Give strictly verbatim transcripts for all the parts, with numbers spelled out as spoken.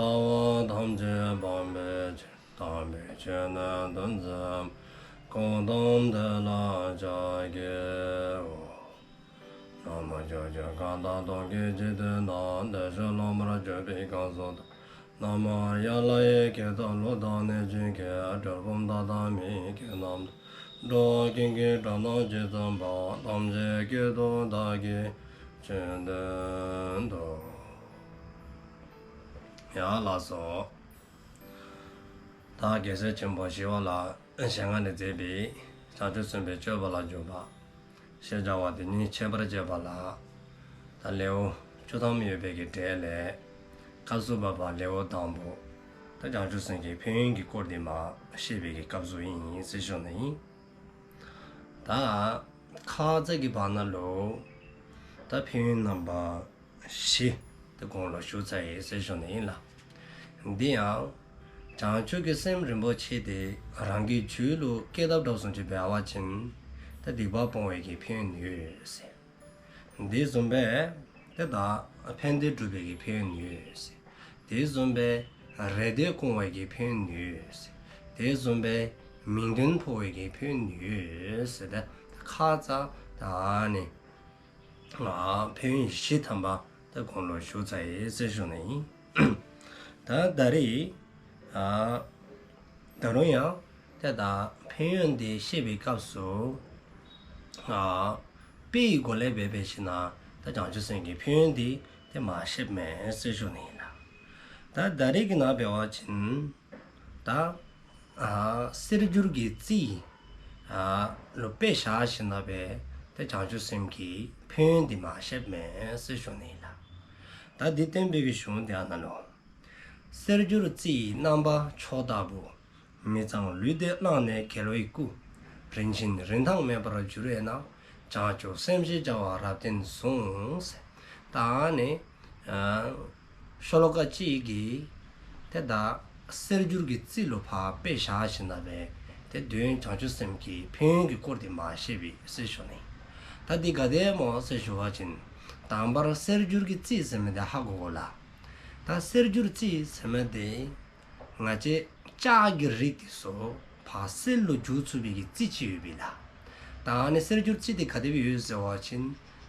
བ་ཐམས་ཅད་སྤང་བའི་ཕྱིར། དམ་པའི་ཆོས་ནི་སྟོན་མཛད་པ། གོའུ་ཏམ་དེ་ལ་ཕྱག་འཚལ་ལོ། ན་མོ། ཕྱོགས་བཅུ་གང་དག་སྟོང་གི་འཇིག་རྟེན་ན། བདེ་གཤེགས་སློབ་མར་གྱུར་པའི་གང་ཟག་དག། ན་མོ་ཡ་ལ་ཡི་སྐད་དུ་ཀླུ་དང་གནོད་སྦྱིན་སྐད། གྲུལ་བུམ་དག་དང་མིའི་སྐད་རྣམས་དང་། འགྲོ་བ་ཀུན་གྱི་སྒྲ་རྣམས་ཇི་ཙམ་པ། ཐམས་ཅད་སྐད་དུ་བདག་གིས་ཆོས་བསྟན་ཏོ། ཡ་ལགས་སོ། ད་རྒྱལ་སྲས་ཆེན་པོ་ཞི་བ་ལྷའི་ཞལ་སྔ་ནས་མཛད་པའི་བྱང་ཆུབ་སེམས་དཔའི་སྤྱོད་པ་ལ་འཇུག་པ་ཞེས་བྱ་བ་དེ་ཉིད་འཆད་པར་བྱེད་པ་ལ། ད་ལེའུ་བཅུ་ཐམ་ཡོད་པའི་གི་གྲས་ལས་སྐབས་སུ་བབ་པ་ལེའུ་དང་པོ། ད་བྱང་ཆུབ་སེམས་ཀྱི་ཕན་ཡོན་གྱི་སྐོར་དེ་མར་བཤད་པའི་གི་སྐབས་སུ་ཨིན་ཟེར་ཞུ་ནི་ཨིན། ད་ཁ་ཙ་གི་བར་ན་ལུ་ད་ཕན་ཡོན་རྣམ་པ་བཞི་དེ་གོང་ལུ་ཞུ་ཚར་ཡི་ཟེར་ཞུ་ནི་ཨིན་ལགས། འདི་ཡང་བྱང་ཆུབ་ཀྱི་སེམས་རིན་པོ་ཆེ་དེ་རང་གི་རྒྱུད་ལུ་སྐྱེ་ཐབས་གྲོགས་སུ་ཅིག་འབད་བ་ཅིན་ད་སྡིག་པ་སྤོང་བའི་གི་ཕན་ཡོན་ཡོད་ཟེར། དེ་བཟུམ་སྦེ་ཏེ་ད་ཕན་བདེ་སྒྲུབ་པའི་གི་ཕན་ཡོན་ཡོད་ཟེར། དེ་བཟུམ་སྦེ་རེ་འདོད་སྐོང་བའི་གི་ཕན་ཡོན་ཡོད་ཟེར། དེ་བཟུམ་སྦེ་མིང་དོན་འཕོ་བའི་གི་ཕན་ཡོན་ཡོད་ཟེར། ཏེ་ཁ་ཙ་ད་ཨ་ནི་ཨ་ཕན་ཡོན་བཞི་ཐམ་པ་ཏེ་གོང་ལུ་ཞུ་ཚར་ཡི་ཟེར་ཞུ་ནི་ཨིན། ད་ད་རེས་ཨ་ད་རུང་ཡང་ཏེ་ད་ཕན་ཡོན་དེ་བཤད་པའི་སྐབས་སུ་ཨ་དཔེ་ཡི་སྒོ་ལས་འབད་འབད་ཞིནམ་ད་བྱང་ཆུབ་སེམས་ཀྱི་ཕན་ཡོན་དེ་ཏེ་མར་བཤདཔ་མས་ཟེར་ཞུ་ནི་ཨིན་ལགས། ད་ད་རེས་ཀྱི་ནང་འབད་བ་ཅིན་ད་ཨ་གསེར་འགྱུར་གྱི་རྩི་ཨ་ལུ་དཔེ་བཞག་ཞིནམ་ལས་ཏེ་བྱང་ཆུབ་སེམས་ཀྱི་ཕན་ཡོན་དེ་མར་བཤདཔ་མས་ཟེར་ཞུ་ནི་ཨིན་ལགས། ད་འདི་བསྟན་པའི་གི་གཞུང་དེ་ཨ་ནཱ་ལུ། གསེར་འགྱུར་རྩི་ཡི་རྣམ་པ་མཆོག་ལྟ་བུ། མི་གཙང་ལུས་འདི་བླངས་ནས་རྒྱལ་བའི་སྐུ། རིན་ཆེན་རིན་ཐང་མེད་པར་འགྱུར་བས་ན། བྱང་ཆུབ་སེམས་ཞེས་བྱ་བ་རབ་བརྟན་ཟུངས། ཟེར་ད་ཨ་ནི་ཨ་ཤོ་ལོ་ཀ་གཅིག་གིས་ཏེ་ད་གསེར་འགྱུར་གྱི་རྩི་ལུ་ཕར་དཔེ་བཞག་ཞིནམ་ལས་ཏེ་དོན་བྱང་ཆུབ་སེམས་ཀྱི་ཕན་ཡོན་གྱི་སྐོར་དེ་མར་བཤད་པས་ཟེར་ཞུ་ནི། ད་འདི་ག་དེ་སྨོ་ཟེར་ཞུ་བ་ཅིན་དང་པར་གསེར་འགྱུར་གྱི་རྩི་ཟེར་མི་དེ་ཧ་གོ་དགོ་ལགས། ད་གསེར་འགྱུར་རྩི་ཟེར་མི་དེ་ང་བཅས་ལྕགས་ཀྱི་རིགས་དེ་ཚུ་ཕར་གསེར་ལུ་འགྱུར་ཚུགས་པའི་གི་རྩི་ཅིག་ཡོད་པས་ལགས། ད་ཨ་ནི་གསེར་འགྱུར་རྩི་དེ་ག་དེ་སྦེ་ཡོད་ཟེར་བ་ཅིན་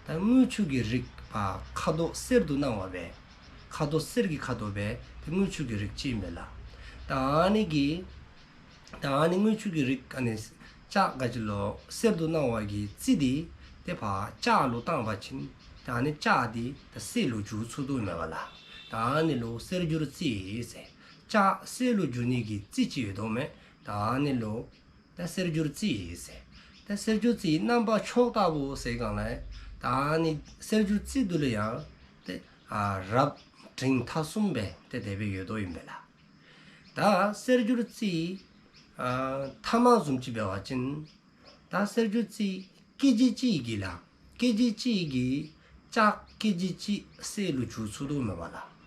ད་དངུལ་ཆུ་གི་རིགས་ཕར་ཁ་དོག་གསེར་དུ་སྣང་བ་སྦེ། ཁ་དོག་གསེར་གྱི་ཁ་དོག་སྦེ་ཏེ་དངུལ་ཆུ་གི་རིགས་ཅིག་ཨིན་པས་ལགས། ད་ཨ་ནི་གི་ད་ཨ་ནི་དངུལ་ཆུ་གི་རིགས་ཨ་ནི་ལྕགས་ག་ཅི་ལོ་གསེར་དུ་སྣང་བ་གི་རྩི་དེ་ཏེ་ཕར་ལྕགས་ལུ་བཏང་པ་ཅིན་ད་ཨ་ནི་ལྕགས་དེ་ད་གསེར་ལུ་འགྱུར་ཚུགས་དོ་མས་པ་ལགས། ད་ཨ་ནི་ལུ་གསེར་འགྱུར་རྩི་ཟེར། ལྕགས་གསེར་ལུ་འགྱུར་ནི་གི་རྩི་ཅིག་ཡོད་དོ་མས། ད་ཨ་ནི་ལུ་ད་གསེར་འགྱུར་རྩི་ཟེར། ད་གསེར་འགྱུར་རྩི་རྣམ་པ་མཆོག་ལྟ་བུ་ཟེར་གང་ལས་ད་ཨ་ནི་གསེར་འགྱུར་རྩི་དེ་ལུ་ཡང་ཏེ་ཨ་རབ་འབྲིང་ཐ་གསུམ་སྦེ་ཏེ་དེ་སྦེ་ཡོད་དོ་ཨིན་པས་ལགས། ད་གསེར་འགྱུར་རྩི་ཨ་ཐ་མ་བཟུམ་ཅིག་འབད་བ་ཅིན་ད་གསེར་འགྱུར་རྩི་ཀེ་ཇི་གཅིག་གིས་ལགས། ཀེ་ཇི་གཅིག་གིས་ལྕགས་ཀེ་ཇི་གཅིག་གསེར་ལུ་འགྱུར་ཚུགས་དོ་མས་པ་ལགས།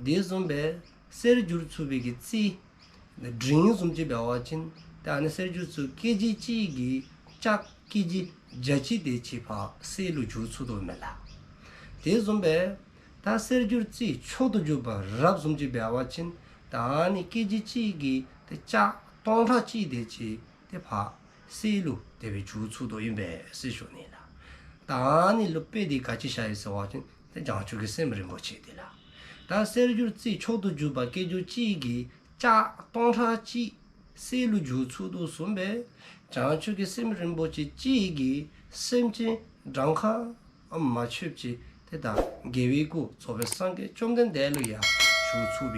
དེ་བཟུམ་སྦེ་གསེར་འགྱུར་ཚུགས་པའི་གི་རྩི་འབྲིང་བཟུམ་ཅིག་འབད་བ་ཅིན་ད་ཨ་ནི་གསེར་འགྱུར་རྩི་ཀེ་ཇི་གཅིག་གིས་ལྕགས་ཀེ་ཇི་བརྒྱ་གཅིག་དེ་ཅིག་ཕར་གསེར་ལུ་འགྱུར་ཚུགས་དོ་མས་ལགས། དེ་བཟུམ་སྦེ་ད་གསེར་འགྱུར་རྩི་མཆོག་ཏུ་གྱུར་པ་རབ་བཟུམ་ཅིག་འབད་བ་ཅིན་ད་ཨ་ནི་ཀེ་ཇི་གཅིག་གིས་ཏེ་ལྕགས་སྟོང་ཕྲག་གཅིག་དེ་ཅིག་ཏེ་ཕར་གསེར་ལུ་དེ་སྦེ་འགྱུར་ཚུགས་དོ་ཨིན་པས་ཟེར་ཞུ་ནི་ལགས། ད་ཨ་ནི་ལུ་དཔེ་དེ་ག་ཅི་བཞག་ཡི་ཟེར་བ་ཅིན་ཏེ་བྱང་ཆུབ་ཀྱི་སེམས་རིན་པོ་ཆེ་དེ་ལགས། ད་གསེར་འགྱུར་རྩི་མཆོག་ཏུ་གྱུར་པ་ཀེ་ཇི་གཅིག་གིས་ལྕགས་སྟོང་ཕྲག་གཅིག་གསེར་ལུ་འགྱུར་ཚུགས་དོ་བཟུམ་སྦེ་བྱང་ཆུབ་ཀྱི་སེམས་རིན་པོ་ཆེ་གཅིག་གིས་སེམས་ཅན་གྲངས་ཁ་མ་ཆོདཔ་ཅིག་ཏེ་ད་རྒྱལ་བའི་སྐུ་རྫོགས་པའི་སངས་རྒྱས་བཅོམ་ལྡན་འདས་ལུ་ཡང་འགྱུར་ཚུགས་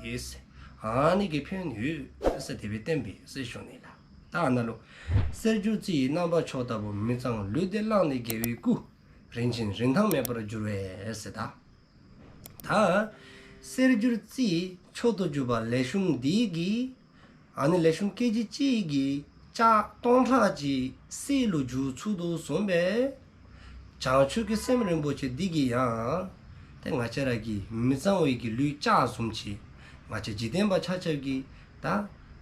པས་ཟེར། ཨ་ནི་གི་ཕན་ཡོན་ཡོད་ཟེར་དེ་སྦེ་བསྟན་པས་ཟེར་ཞུ་ནི་ལགས། ད་ཨ་ནཱ་ལུ་གསེར་འགྱུར་རྩི་ཡི་རྣམ་པ་མཆོག་ལྟ་བུ། མི་གཙང་ལུས་འདི་བླངས་ནས་རྒྱལ་བའི་སྐུ། རིན་ཆེན་རིན་ཐང་མེད་པར་འགྱུར་བས་ཟེར་ད། ད་གསེར་འགྱུར་རྩི་མཆོག་ཏུ་གྱུར་པ་ལེགས་ཤོམ་འདི་གིས་ཨ་ནི་ལེགས་ཤོམ་ཀེ་ཇི་གཅིག་གིས་ལྕགས་སྟོང་ཕྲག་གཅིག་གསེར་ལུ་འགྱུར་ཚུགས་དོ་བཟུམ་སྦེ་བྱང་ཆུབ་ཀྱི་སེམས་རིན་པོ་ཆེ་འདི་གིས་ཡང་ཏེ་ང་བཅས་ར་གི་མི་གཙང་བའི་གི་ལུས་ལྕགས་བཟུམ་ཅིག་ང་བཅས་འཇིག་རྟེན་པ་ཆ་ཁྱབ་ཀྱི་ད་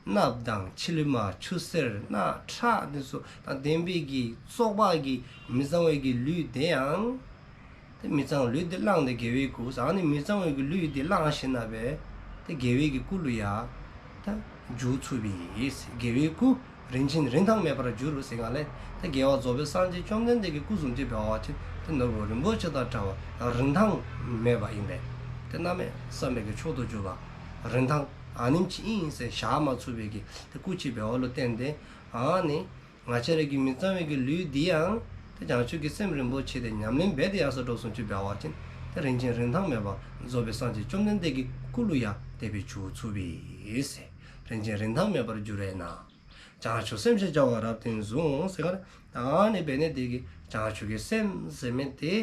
སྣབས་དང་མཆིལ་མ་ཆུ་སེར་རྣག་ཁྲག་འདི་ཚུ་དང་ལྡན་པའི་གི་བཙོག་པ་གི་མི་གཙང་བའི་གི་ལུས་དེ་ཡང་ཏེ་མི་གཙང་ལུས་འདི་བླངས་ཏེ་རྒྱལ་བའི་སྐུ་ཟེར་ཨ་ནི་མི་གཙང་བའི་གི་ལུས་འདི་བླངས་ཞིནམ་ལས་ཏེ་ དགེ་བའི་གི་སྐུ་ལུ་ཡང་ད་འགྱུར་ཚུགས་པས། དགེ་བའི་སྐུ་རིན་ཆེན་རིན་ཐང་མེད་པར་འགྱུར་ཟེར་གསུངས་ལས། ད་རྒྱལ་བ་རྫོགས་པའི་སངས་རྒྱས་བཅོམ་ལྡན་འདས་ཀྱི་སྐུ་བཟུམ་ཅིག་འབད་བ་ཅིན་ད་ནོར་བུ་རིན་པོ་ཆེ་དང་འདྲ་བ་རིན་ཐང་མེད་པ་ཨིན་པས། ད་གནམ་མེད་ས་མེད་ཀྱི་མཆོག་ཏུ་གྱུར་པ་རིན་ཐང་ཨ་ནེམ་ཅིག་ཨིན་ཟེར་བཞག་མ་ཚུགས་པའི་གི་ད་སྐུ་ཅིག་འབདཝ་ལུ་བརྟེན་ཏེ། ཨ་ནི་ང་བཅས་ར་གི་མི་གཙང་བའི་གི་ལུས་འདི་ཡང་ད་བྱང་ཆུབ་ཀྱི་སེམས་རིན་པོ་ཆེ་དེ་ཉམས་ལེན་འབད་དེ་ཡར་སོ་འགྱོ་སོང་ཅིག་འབད་བ་ཅིན་ད་རིན་ཆེན་རིན་ཐང་མེད་པ་རྫོགས་པའི་སངས་རྒྱས་བཅོམ་ལྡན་འདས་ཀྱི་སྐུ་ལུ་ཡང་དེ་སྦེ་འགྱུར་ཚུགས་པས་ཟེར། རིན་ཆེན་རིན་ཐང་མེད་པར་འགྱུར་བས་ན། བྱང་ཆུབ་སེམས་ཞེས་བྱ་བ་རབ་བརྟན་གསུངས་ཟེར་གསུངས་ལས། ཨ་ནི་འབད་ནི་དེ་གིས་བྱང་ཆུབ་ཀྱི་སེམས་ཟེར་མི་དེ་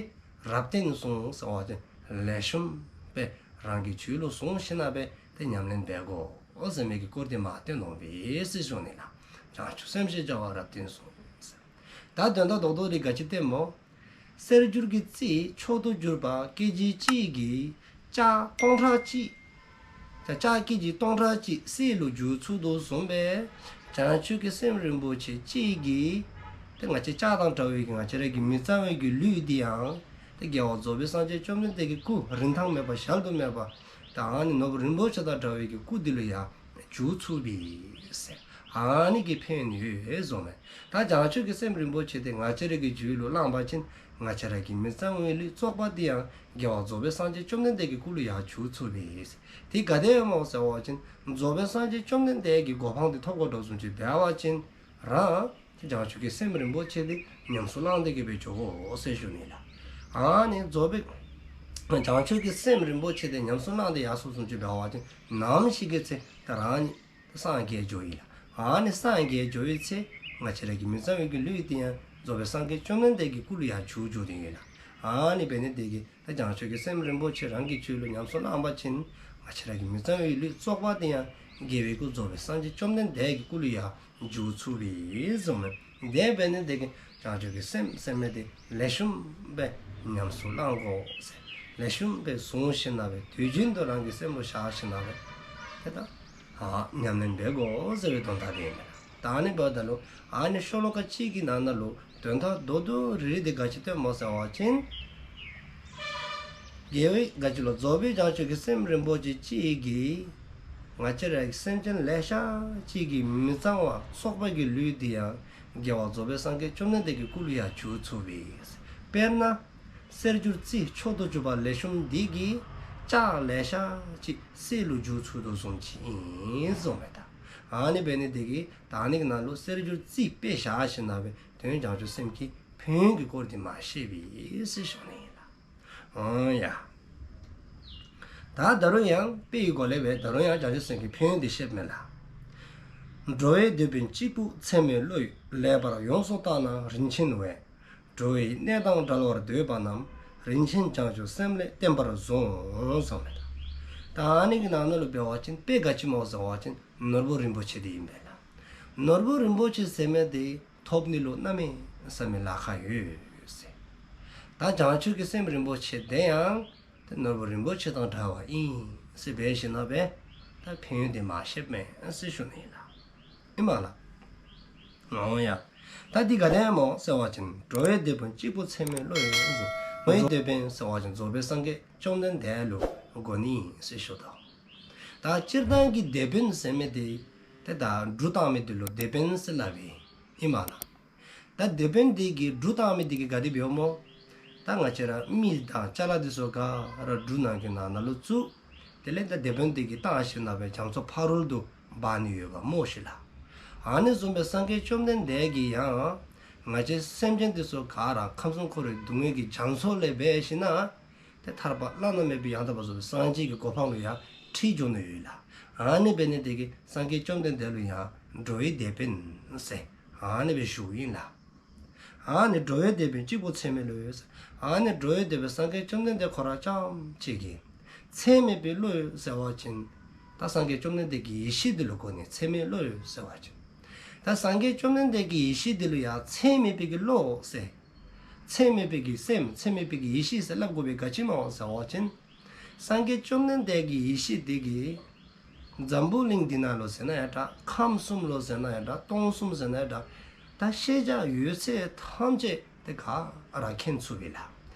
རབ་བརྟན་གསུངས་ཟེར་བ་ཅིན་ལེགས་ཤོམ་སྦེ་རང་གི་རྒྱུད་ལུ་བཟུང་ཞིནམ་ལས་ཏེ་ཉམས་ལེན་འབད་དགོ་ཟེར་མི་གི་སྐོར་དེ་མར་སྟོན་ནུག་པས་ཟེར་ཞུ་ནི་ལགས། བྱང་ཆུབ་སེམས་ཞེས་བྱ་བ་རབ་བརྟན་གསུངས་ཟེར། ད་དོན་དག་རྡོག་རྡོག་རེ་ག་ཅི་སྟོནམ་སྨོ། གསེར་འགྱུར་གྱི་རྩི་མཆོག་ཏུ་གྱུར་པ་ཀེ་ཇི་གཅིག་གིས་ལྕགས་སྟོང་ཕྲག་གཅིག། ད་ལྕགས་ཀེ་ཇི་སྟོང་ཕྲག་གཅིག་གསེར་ལུ་འགྱུར་ཚུགས་དོ་བཟུམ་སྦེ་བྱང་ཆུབ་ཀྱི་སེམས་རིན་པོ་ཆེ་གཅིག་གིས་ཏེ་ང་བཅས་ལྕགས་དང་འདྲ་བའི་གི་ང་བཅས་ར་གི་མི་གཙང་བའི་གི་ལུས་འདི་ཡང་ཏེ་རྒྱལ་བ་རྫོགས་པའི་སངས་རྒྱས་བཅོམ་ལྡན་འདས་ཀྱི་སྐུ་རིན་ཐང་མེད་པ་གཞལ་དུ་མེད་པ་ད་ཨ་ནི་ནོར་བུ་རིན་པོ་ཆེ་དང་འདྲ་བའི་གི་སྐུ་འདི་ལུ་ཡང་འགྱུར་ཚུགས་པས་ཟེར། ཨ་ནི་གི་ཕན་ཡོན་ཟེར་མས། ད་བྱང་ཆུབ་ཀྱི་སེམས་རིན་པོ་ཆེ་དེ་ང་བཅས་ར་གི་རྒྱུད་ལུ་བླངས་པ་ཅིན་ང་བཅས་ར་གི་མི་གཙང་བའི་ལུས་བཙོག་པ་དེ་ཡང་རྒྱལ་བ་རྫོགས་པའི་སངས་རྒྱས་བཅོམ་ལྡན་འདས་ཀྱི་སྐུ་ལུ་ཡང་འགྱུར་ཚུགས་པས་ཟེར། དེ་ག་དེ་སྦེ་སྨོ་ཟེར་བ་ཅིན་རྫོགས་པའི་སངས་རྒྱས་བཅོམ་ལྡན་འདས་ཀྱི་གོ་འཕང་དེ་ཐོབ་དགོ་འགྱོ་སོང་ཅིག་འབད་བ་ཅིན་རང་བྱང་ཆུབ་ཀྱི་སེམས་རིན་པོ་ཆེ་དེ་ཉམས་སུ་བླངས་ཏེ་གི་སྦེ་འགྱོ་དགོ་ཟེར་ཞུ་ནི་ལགས། ཨ་ནི་རྫོགས་པའི་བྱང་ཆུབ་ཀྱི་སེམས་རིན་པོ་ཆེ་དེ་ཉམས་སུ་བླངས་ཏེ་ཡར་སོ་སོང་ཅིག་འབད་བ་ཅིན་ནམ་ཞིག་གི་ཚེ་ད་རང་ཉིད་སངས་རྒྱས་འགྱོཝ་ཨིན་ལགས། ཨ་ནི་སངས་རྒྱས་འགྱོ་བའི་ཚེ་ང་བཅས་ར་གི་མི་གཙང་བའི་གི་ལུས་དེ་ཡང་རྫོགས་པའི་སངས་རྒྱས་བཅོམ་ལྡན་འདས་ཀྱི་སྐུ་ལུ་ཡང་འགྱུར་འགྱོ་དོ་ཨིན་ལགས། ཨ་ནི་འབད་ནི་དེ་གིས་ད་བྱང་ཆུབ་ཀྱི་སེམས་རིན་པོ་ཆེ་རང་གི་རྒྱུད་ལུ་ཉམས་སུ་བླངས་པ་ཅིན་ང་བཅས་ར་གི་མི་གཙང་བའི་ལུས་བཙོག་པ་དེ་ཡང་དགེ་བའི་སྐུ་རྫོགས་པའི་སངས་རྒྱས་བཅོམ་ལྡན་འདས་ཀྱི་སྐུ་ལུ་ཡང་འགྱུར་ཚུགས་པས་ཟེར་མས། དེ་འབད་ནི་དེ་གིས་བྱང་ཆུབ་ཀྱི་སེམས་ཟེར་མི་དེ་ལེགས་ཤོམ་སྦེ་ཉམས་སུ་བླང་དགོ་ཟེར། ལེགས་ཤོམ་སྦེ་བཟུང་ཞིནམ་ལས་དུས་རྒྱུན་དུ་རང་གི་སེམས་ལུ་བཞག་ཞིནམ་ལས་ཏེ་ད་ཨ་ཉམས་ལེན་འབད་དགོ་ཟེར་བའི་དོན་དག་དེ་ཨིན་མས། ད་ཨ་ནི་འབདཝ་ད་ལུ་ཨ་ནི་ཤོ་ལོ་ཀ་གཅིག་གི་ནང་ན་ལུ་དོན་དག་རྡོག་རྡོག་རིལ་རིལ་དེ་ག་ཅི་སྟོནམ་སྨོ་ཟེར་བ་ཅིན་རྒྱལ་བའི་ག་ཅི་ལོ་རྫོགས་པའི་བྱང་ཆུབ་ཀྱི་སེམས་རིན་པོ་ཆེ་གཅིག་གིས་ང་བཅས་ར་སེམས་ཅན་ལེ་ཤ་ཅིག་གི་མི་གཙང་བ་བཙོག་པ་གི་ལུས་དེ་ཡང་རྒྱལ་བ་རྫོགས་པའི་སངས་རྒྱས་བཅོམ་ལྡན་འདས་ཀྱི་སྐུ་ལུ་ཡང་འགྱུར་ཚུགས་པས། དཔེར་ན་གསེར་འགྱུར་རྩི་མཆོག་ཏུ་གྱུར་པ་ལེགས་ཤོམ་འདི་གིས་ལྕགས་ལེ་ཤ་ཅིག་གསེར་ལུ་འགྱུར་ཚུགས་དོ་བཟུམ་ཅིག་ཨིན་ཟེར་མས། ད་ཨ་ནི་འབད་ནི་དེ་གིས་ད་ཨ་ནི་གི་ནང་ལུ་གསེར་འགྱུར་རྩི་དཔེ་བཞག་ཞིནམ་ལས་དོན་བྱང་ཆུབ་སེམས་ཀྱི་ཕན་ཡོན་གྱི་སྐོར་དེ་མར་བཤད་པས་ཟེར་ཞུ་ནི་ཨིན་ལགས། ཨོ་ཡ། ད་ད་རུང་ཡང་དཔེ་ཡི་སྒོ་ལས་སྦེ་ད་རུང་ཡང་བྱང་ཆུབ་སེམས་ཀྱི་ཕན་ཡོན་དེ་བཤདཔ་མས་ལགས། འགྲོ་བའི་དེད་དཔོན་གཅིག་པུ་ཚད་མེད་བློ་ཡིས། ལེགས་པར་ཡོངས་སུ་བརྟགས་ན་རིན་ཆེན་བས། འགྲོ་བའི་གནས་དང་བྲལ་བར་འདོད་པ་རྣམས། རིན་ཆེན་བྱང་ཆུབ་སེམས་ལས་བརྟན་པར་བཟུང་། ཟེར་མས། ད་ཨ་ནི་གི་ནང་ན་ལུ་འབད་བ་ཅིན་དཔེ་ག་ཅི་སྨོ་ཟེར་བ་ཅིན་ནོར་བུ་རིན་པོ་ཆེ་དེ་ཨིན་པས་ལགས། ནོར་བུ་རིན་པོ་ཆེ་ཟེར་མི་དེ་ཐོབ་ནི་ལུ་གནམ་མེད་ས་མེད་ལཱ་ཁག་ཡོད་ཟེར། ད་བྱང་ཆུབ་ཀྱི་སེམས་རིན་པོ་ཆེ་དེ་ཡང་ཏེ་ནོར་བུ་རིན་པོ་ཆེ་དང་འདྲ་བ་ཨིན་ཟེར་འབད་ཞིནམ་ལས་ད་ཕན་ཡོན་དེ་མར་བཤདཔ་མས་ཟེར་ཞུ་ནི་ཨིན་ལགས། ཨིན་མས་ལགས། ཨོ་ཡ། ད་འདི་ག་དེ་སྦེ་སྨོ་ཟེར་བ་ཅིན་འགྲོ་བའི་དེད་དཔོན་གཅིག་པུ་ཚད་མེད་བློ་ཡིས་ཟེར། འགྲོ་བའི་དེད་དཔོན་ཟེར་བ་ཅིན་རྫོགས་པའི་སངས་རྒྱས་བཅོམ་ལྡན་འདས་ལུ་གོ་ནི་ཨིན་ཟེར་ཞུ་དོ། ད་སྤྱིར་བཏང་གི་དེད་དཔོན་ཟེར་མི་དེ་ཏེ་ད་གྲུ་བཏང་མི་དེ་ལུ་དེད་དཔོན་ཟེར་སླབ་པས། ཨིན་མས་ལགས། ད་དེད་དཔོན་དེ་གིས་གྲུ་བཏང་མི་དེ་གིས་ག་དེ་སྦེ་འབདཝ་སྨོ། ད་ང་བཅས་ར་མི་དང་ཅ་ལ་དེ་ཚུ་ག་ར་གྲུ་ནང་གི་ནང་ན་ལུ་བཙུགས། དེ་ལས་ད་དེད་དཔོན་དེ་གིས་བཏང་ཞིནམ་ལས་རྒྱ་མཚོ་ཕ་རོལ་ཏུ་འབག་ནི་ཡོདཔ་སྨོ་ཤིག་ལགས། ཨ་ནི་བཟུམ་སྦེ་སངས་རྒྱས་བཅོམ་ལྡན་འདས་ཀྱིས་ཡང་ང་བཅས་སེམས་ཅན་དེ་ཚུ་ག་ར་ཁམས་གསུམ་འཁོར་བའི་སྡུག་བསྔལ་གྱི་རྒྱ་མཚོ་ལས་འབད་ཞིནམ་ལས་ཏེ་ཐར་པ་བླ་ན་མེད་པའི་ཡང་དག་པར་རྫོགས་པའི་སངས་རྒྱས་ཀྱི་གོ་འཕང་ལུ་ཡང་ཁྲིད་འགྱོ་ནི་ཡོད་ལགས། ཨ་ནི་འབད་ནི་དེ་གིས་སངས་རྒྱས་བཅོམ་ལྡན་འདས་ལུ་ཡང་འགྲོ་བའི་དེད་དཔོན་ཟེར་ཨ་ནི་སྦེ་ཞུཝ་ཨིན་ལགས། ཨ་ནི་འགྲོ་བའི་དེད་དཔོན་གཅིག་པུ་ཚད་མེད་བློ་ཡིས་ཟེར། ཨ་ནི་འགྲོ་བའི་དེད་དཔོན་སངས་རྒྱས་བཅོམ་ལྡན་འདས་ཁོ་ར་རྐྱངམ་གཅིག་གིས་ཚད་མེད་པའི་བློ་ཡིས་ཟེར་བ་ཅིན་ད་སངས་རྒྱས་བཅོམ་ལྡན་འདས་ཀྱི་ཡེ་ཤེས་དེ་ལུ་གོ་ནི། ཚད་མེད་བློ་ཡིས་ཟེར་བ་ཅིན་ད་སངས་རྒྱས་བཅོམ་ལྡན་འདས་ཀྱི་ཡེ་ཤེས་དེ་ལུ་ཡང་ཚད་མེད་པའི་གི་བློ་ཟེར། ཚད་མེད་པའི་གི་སེམས་ཚད་མེད་པའི་གི་ཡེ་ཤེས་ཟེར་སླབ་དགོ་པའི་ག་ཅི་སྨོ་ཟེར་བ་ཅིན་སངས་རྒྱས་བཅོམ་ལྡན་འདས་ཀྱི་ཡེ་ཤེས་དེ་གིས་འཛམ་བུ་གླིང་འདི་ནང་ལུ་ཟེར་ན་ཡང་འདྲ། ཁམས་གསུམ་ལུ་ཟེར་ན་ཡང་འདྲ། སྟོང་གསུམ་ཟེར་ན་ཡང་འདྲ། ད་ཤེས་བྱ་ཡོད་ཚད་ཐམས་ཅད་དེ་ག་ར་མཁྱེན་ཚུགས་པས་ལགས།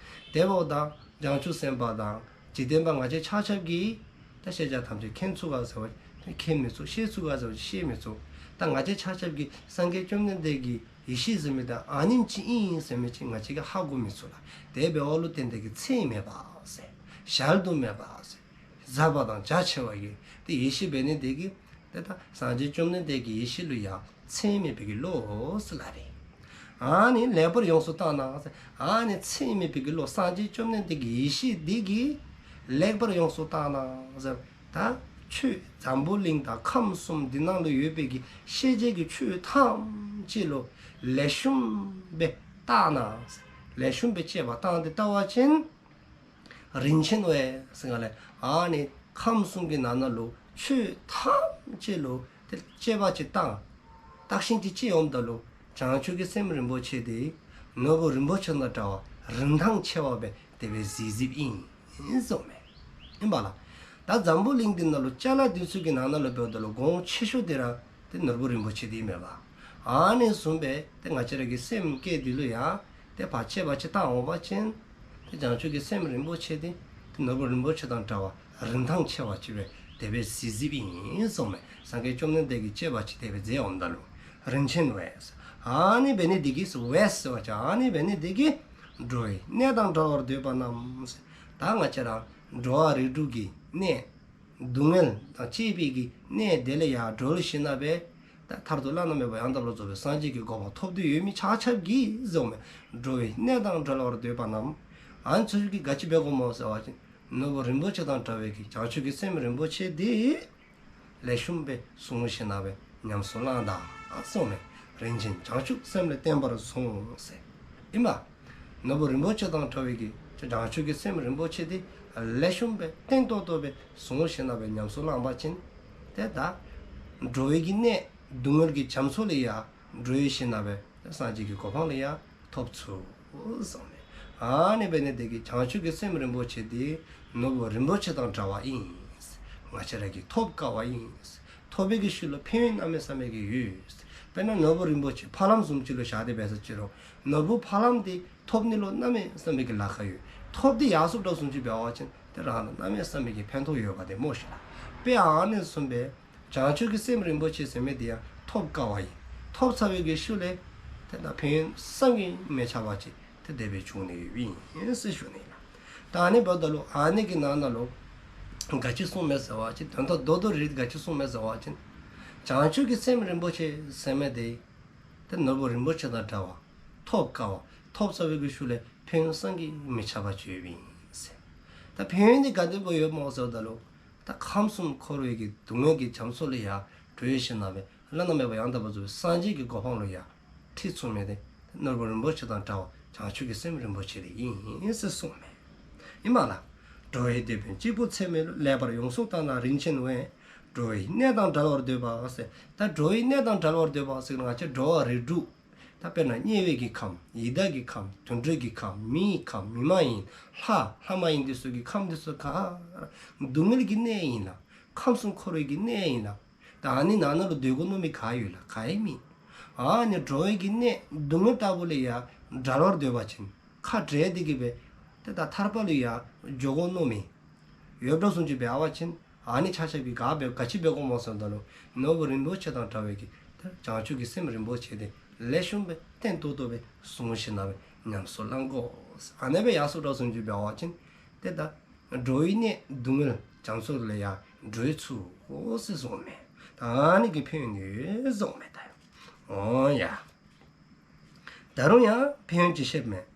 དེ་འབདཝ་ད་བྱང་ཆུབ་སེམས་དཔའ་དང་འཇིག་རྟེན་པ་ང་བཅས་ཆ་ཁྱབ་ཀྱིས་ ད་ཤེས་བྱ་ཐམས་ཅད་མཁྱེན་ཚུགས་ག་ཟེར་བ་ཅིན་མཁྱེན་མི་ཚུགས། ཤེས་ཚུགས་ག་ཟེར་བ་ཅིན་ཤེས་མི་ཚུགས། ད་ང་བཅས་ཆ་ཁྱབ་ཀྱིས་སངས་རྒྱས་བཅོམ་ལྡན་འདས་ཀྱི་ཡེ་ཤེས་ཟེར་མི་དེ་ཨ་ནེམ་ཅིག་ཨིན་ཟེར་མི་ཅིག་ང་བཅས་ཀྱིས་ཧ་གོ་མི་ཚུགས་ལགས། དེ་འབདཝ་ལུ་བརྟེན་ཏེ་གིས་ཚད་མེད་པ་ཟེར། གཞལ་དུ་མེད་པ་ཟེར། ཟབ་པ་དང་རྒྱ་ཆེ་བ་ཡོད། དེ་ཡེ་ཤེས་འབད་ནི་དེ་གིས་དེ་ད་སངས་རྒྱས་བཅོམ་ལྡན་འདས་ཀྱི་ཡེ་ཤེས་ལུ་ཡང་ཚད་མེད་པའི་གི་བློ་ཟེར་སླབ་ཨིན། ཨ་ནི་ལེགས་པར་ཡོངས་སུ་བརྟགས་ན་ཟེར། ཨ་ནི་ཚད་མེད་པའི་གི་བློ་སངས་རྒྱས་བཅོམ་ལྡན་འདས་ཀྱི་ཡེ་ཤེས་འདི་གིས་ལེགས་པར་ཡོངས་སུ་བརྟགས་ན་ཟེར། ད་ཆོས་འཛམ་བུ་གླིང་དང་ཁམས་གསུམ་འདི་ནང་ལུ་ཡོད་པའི་གི་ཤེས་བྱའི་གི་ཆོས་ཐམས་ཅད་ལུ་ལེགས་ཤོམ་སྦེ་བརྟགས་ན་ཟེར། ལེགས་ཤོམ་སྦེ་དཔྱད་པ་བཏང་སྟེ་བལྟ་བ་ཅིན། རིན་ཆེན་བས་ཟེར་ག་ལས། ཨ་ནི་ཁམས་གསུམ་གྱི་ནང་ན་ལུ་ཆོས་ཐམས་ཅད་ལུ་དེ་དཔྱད་པ་ཅིག་བཏང་། བརྟགས་ཤིང་ཅིག་དཔྱད་འོངམ་ད་ལུ་བྱང་ཆུབ་ཀྱི་སེམས་རིན་པོ་ཆེ་དེ་ནོར་བུ་རིན་པོ་ཆེ་དང་འདྲ་བ་རིན་ཐང་ཆེ་བ་སྦེ་དེ་སྦེ་གཟིགས་གཟིགསཔ་ཨིན་ཟེརཝ་མས། ཨིན་པ་ལགས། ད་འཛམ་བུ་གླིང་འདི་ནང་ལུ་ཅ་ལ་འདི་ཚུ་གི་ནང་ན་ལུ་འབདཝ་ད་ལུ་གོང་ཆེ་ཤོས་དེ་ར་དེ་ནོར་བུ་རིན་པོ་ཆེ་དེ་ཨིན་མས་པ། ཨ་ནི་བཟུམ་སྦེ་དེ་ང་བཅས་ར་གི་སེམས་བསྐྱེད་འདི་ལུ་ཡང་དེ་ཕར་དཔྱད་པ་ཅིག་བཏང་འོང་བ་ཅིན། དེ་བྱང་ཆུབ་ཀྱི་སེམས་རིན་པོ་ཆེ་དེ་དེ་ནོར་བུ་རིན་པོ་ཆེ་དང་འདྲ་བ་རིན་ཐང་ཆེ་བ་ཅིག་སྦེ་དེ་སྦེ་གཟིགས་གཟིགསཔ་ཨིན་ཟེརཝ་མས། སངས་རྒྱས་བཅོམ་ལྡན་འདས་ཀྱིས་དཔྱད་པ་ཅིག་དེ་སྦེ་མཛད་འོངམ་ད་ལུ་རིན་ཆེན་བས། ཨ་ནི་འབད་ནི་དེ་གིས་བས་ཟེར་བ་ཅིན་ཨ་ནི་འབད་ནི་དེ་གིས་འགྲོ་བའི་གནས་དང་བྲལ་བར་འདོད་པ་རྣམས། ད་ང་བཅས་ར་འགྲོ་བ་རིགས་དྲུག་གི་གནས། སྡུག་བསྔལ་དང་བཅས་པའི་གི་གནས་དེ་ལས་ཡར་གྲོལ་ཞིནམ་ལས་ད་མཐར་ཐུག་བླ་ན་མེད་པ་ཡང་དག་པར་རྫོགས་པའི་སངས་རྒྱས་ཀྱི་གོ་འཕང་ཐོབ་འདོད་ཡོད་མི་ཆ་ཁྱབ་ཀྱིས་ཟེརཝ་མས། འགྲོ་བའི་གནས་དང་བྲལ་བར་འདོད་པ་རྣམས། ཨ་ནི་ཚུ་གིས་ག་ཅི་འབད་དགོཔ་སྨོ་ཟེར་བ་ཅིན་ནོར་བུ་རིན་པོ་ཆེ་དང་འདྲ་བའི་གི་བྱང་ཆུབ་ཀྱི་སེམས་རིན་པོ་ཆེ་དེ་ལེགས་ཤོམ་སྦེ་བཟུང་ཞིནམ་ལས་ཉམས་སུ་བླངས་དང་ཟེརཝ་མས། རིན་ཆེན་བྱང་ཆུབ་སེམས་ལས་བརྟན་པར་བཟུང་ཟེར། ཨིན་མས། ནོར་བུ་རིན་པོ་ཆེ་དང་འདྲ་བའི་གི་བྱང་ཆུབ་ཀྱི་སེམས་རིན་པོ་ཆེ་དེ་ལེགས་ཤོམ་སྦེ་བརྟན་ཏོག་ཏོ་སྦེ་བཟུང་ཞིནམ་ལས་ཉམས་སུ་བླངས་པ་ཅིན། དེ་ད་འགྲོ་བའི་གི་གནས་སྡུག་བསྔལ་གྱི་རྒྱ་མཚོ་ལས་ཡར་གྲོལ་ཞིནམ་ལས་སངས་རྒྱས་ཀྱི་གོ་འཕང་ལུ་ཡར་ཐོབ་ཚུགས་ཟེརཝ་མས། ཨ་ནི་འབད་ནི་དེ་གིས་བྱང་ཆུབ་ཀྱི་སེམས་རིན་པོ་ཆེ་དེ་ནོར་བུ་རིན་པོ་ཆེ་དང་འདྲ་བ་ཨིན། ང་བཅས་ར་གིས་ཐོབ་དཀའ་བ་ཨིན། ཐོབ་པའི་གི་ཤུལ་ལུ་ཕན་ཡོན་གནམ་མེད་ས་མེད་ཀྱི་ཡོད། དཔེར་ན་ནོར་བུ་རིན་པོ་ཆེ་ཕ་ལམ་བཟུམ་ཅིག་ལུ་བཞག་སྟེ་འབད་ས་ཅིག་རུང་ནོར་བུ་ཕ་ལམ་དེ་ཐོབ་ནི་ལུ་གནམ་མེད་ས་མེད་ཀྱི་ལ་ཁག་ཡོད། ཐོབ་སྟེ་ཡར་སོཔ་འདྲཝ་བཟུམ་ཅིག་འབད་བ་ཅིན་དེ་རང་ལུ་གནམ་མེད་ས་མེད་ཀྱི་ཕན་ཐོགས་ཡོདཔ་དེ་སྨོ་ཤིག་ལགས། དཔེ་ཨ་ནི་བཟུམ་སྦེ་བྱང་ཆུབ་ཀྱི་སེམས་རིན་པོ་ཆེ་ཟེར་མི་དེ་ཡང་ཐོབ་དཀའ་བ་ཨིན། ཐོབ་ཚར་བའི་གི་ཤུལ་ལས་དེ་ད་ཕན་ཡོན་བསམ་གྱིས་མི་ཁྱབ་པ་ཅིག་དེ་དེ་སྦེ་འབྱུང་ནི་ཡོདཔ་ཨིན་ཟེར་ཞུ་ནི་ལགས། ད་ཨ་ནི་འབདཝ་ད་ལུ་ཨ་ནི་གི་ནང་ན་ལུ་ག་ཅི་གསུངསམ་མས་ཟེར་བ་ཅིན་དོན་དག་རྡོག་རྡོག་རེ་རེ་ག་ཅི་གསུངསམ་མས་ཟེར་བ་ཅིན་བྱང་ཆུབ་ཀྱི་སེམས་རིན་པོ་ཆེ་ཟེར་མི་དེ་དེ་ནོར་བུ་རིན་པོ་ཆེ་དང་འདྲ་བ། ཐོབ་དཀའ་བ། ཐོབ་ཚར་བའི་གི་ཤུལ་ལས་ཕན་ཡོན་བསམ་གྱིས་མི་ཁྱབ་པ་ཅིག་ཡོདཔ་ཨིན་ཟེར། ད་ཕན་ཡོན་དེ་ག་དེ་སྦེ་ཡོདཔ་སྨོ་ཟེརཝ་ད་ལུ་ད་ཁམས་གསུམ་འཁོར་བའི་གི་སྡུག་བསྔལ་གྱི་རྒྱ་མཚོ་ལས་ཡར་གྲོལ་ཞིནམ་ལས་བླ་ན་མེད་པ་ཡང་དག་པར་རྫོགས་པའི་སངས་རྒྱས་ཀྱི་གོ་འཕང་ལུ་ཡར་ཁྲིད་ཚུགས་མི་དེ་ནོར་བུ་རིན་པོ་ཆེ་དང་འདྲ་བ་བྱང་ཆུབ་ཀྱི་སེམས་རིན་པོ་ཆེ་དེ་ཨིན་ཟེར་གསུངསམ་མས། ཨིན་མས་ལགས། འགྲོ་བའི་དེད་དཔོན་གཅིག་པུ་ཚད་མེད་བློས། ལེགས་པར་ཡོངས་སུ་བརྟགས་ན་རིན་ཆེན་བས། འགྲོ་བའི་གནས་དང་བྲལ་བར་འདོད་པ་ཟེར། ད་འགྲོ་བའི་གནས་དང་བྲལ་བར་འདོད་པ་ཟེར་ང་བཅས་འགྲོ་བ་རིགས་དྲུག་ད་དཔེར་ན་དམྱལ་བའི་གི་ཁམས། ཡི་དྭགས་ཀྱི་ཁམས། དུད་འགྲོའི་གི་ཁམས། མིའི་ཁམས། མི་མ་ཡིན་ལྷ་ལྷ་མ་ཡིན་དེ་ཚུ་གི་ཁམས་དེ་ཚུ་ག་ར་སྡུག་བསྔལ་གྱི་གནས་ཨིན་ལགས། ཁམས་གསུམ་འཁོར་བའི་གི་གནས་ཨིན་ལགས། ད་ཨ་ནི་ནང་ན་ལུ་སྡོད་དགོ་མནོ་མི་ག་ཡོད་ལགས། ག་ཡང་མེད། ཨ་ནི་འགྲོ་བའི་གི་གནས་སྡུག་བསྔལ་ལྟ་བུ་ལས་ཡར་བྲལ་བར་འདོད་པ་ཅིན་ཁ་བྲལ་ཏེ་གི་སྦེ་དེ་ད་ཐར་པ་ལུ་ཡར་འགྱོ་དགོ་མནོ་མི་ཡོདཔ་འདྲཝ་བཟུམ་ཅིག་འབད་བ་ཅིན་ཨ་ནི་ཆ་ཁྱབ་ཀྱིས་ག་འབད་ག་ཅི་འབད་དགོཔ་སྨོ་ཟེརཝ་ད་ལུ་ནོར་བུ་རིན་པོ་ཆེ་དང་འདྲ་བའི་གི་ད་བྱང་ཆུབ་ཀྱི་སེམས་རིན་པོ་ཆེ་དེ་ལེགས་ཤོམ་སྦེ་བརྟན་ཏོག་ཏོ་སྦེ་བཟུང་ཞིནམ་ལས་ཉམས་སུ་བླང་དགོ། ཨ་ནེ་སྦེ་ཡར་སོཔ་འདྲཝ་བཟུམ་ཅིག་འབད་བ་ཅིན་དེ་ད་འགྲོ་བའི་གནས་སྡུག་བསྔལ་རྒྱ་མཚོ་ལས་ཡར་གྲོལ་ཚུགས་ཟེར་གསུངསམ་མས། ད་ཨ་ནི་གི་ཕན་ཡོན་ཡོད་གསུངསམ་མས་ད། འོང་ཡ། ད་རུང་ཡང་ཕན་ཡོན་ཅིག་བཤདཔ་མས།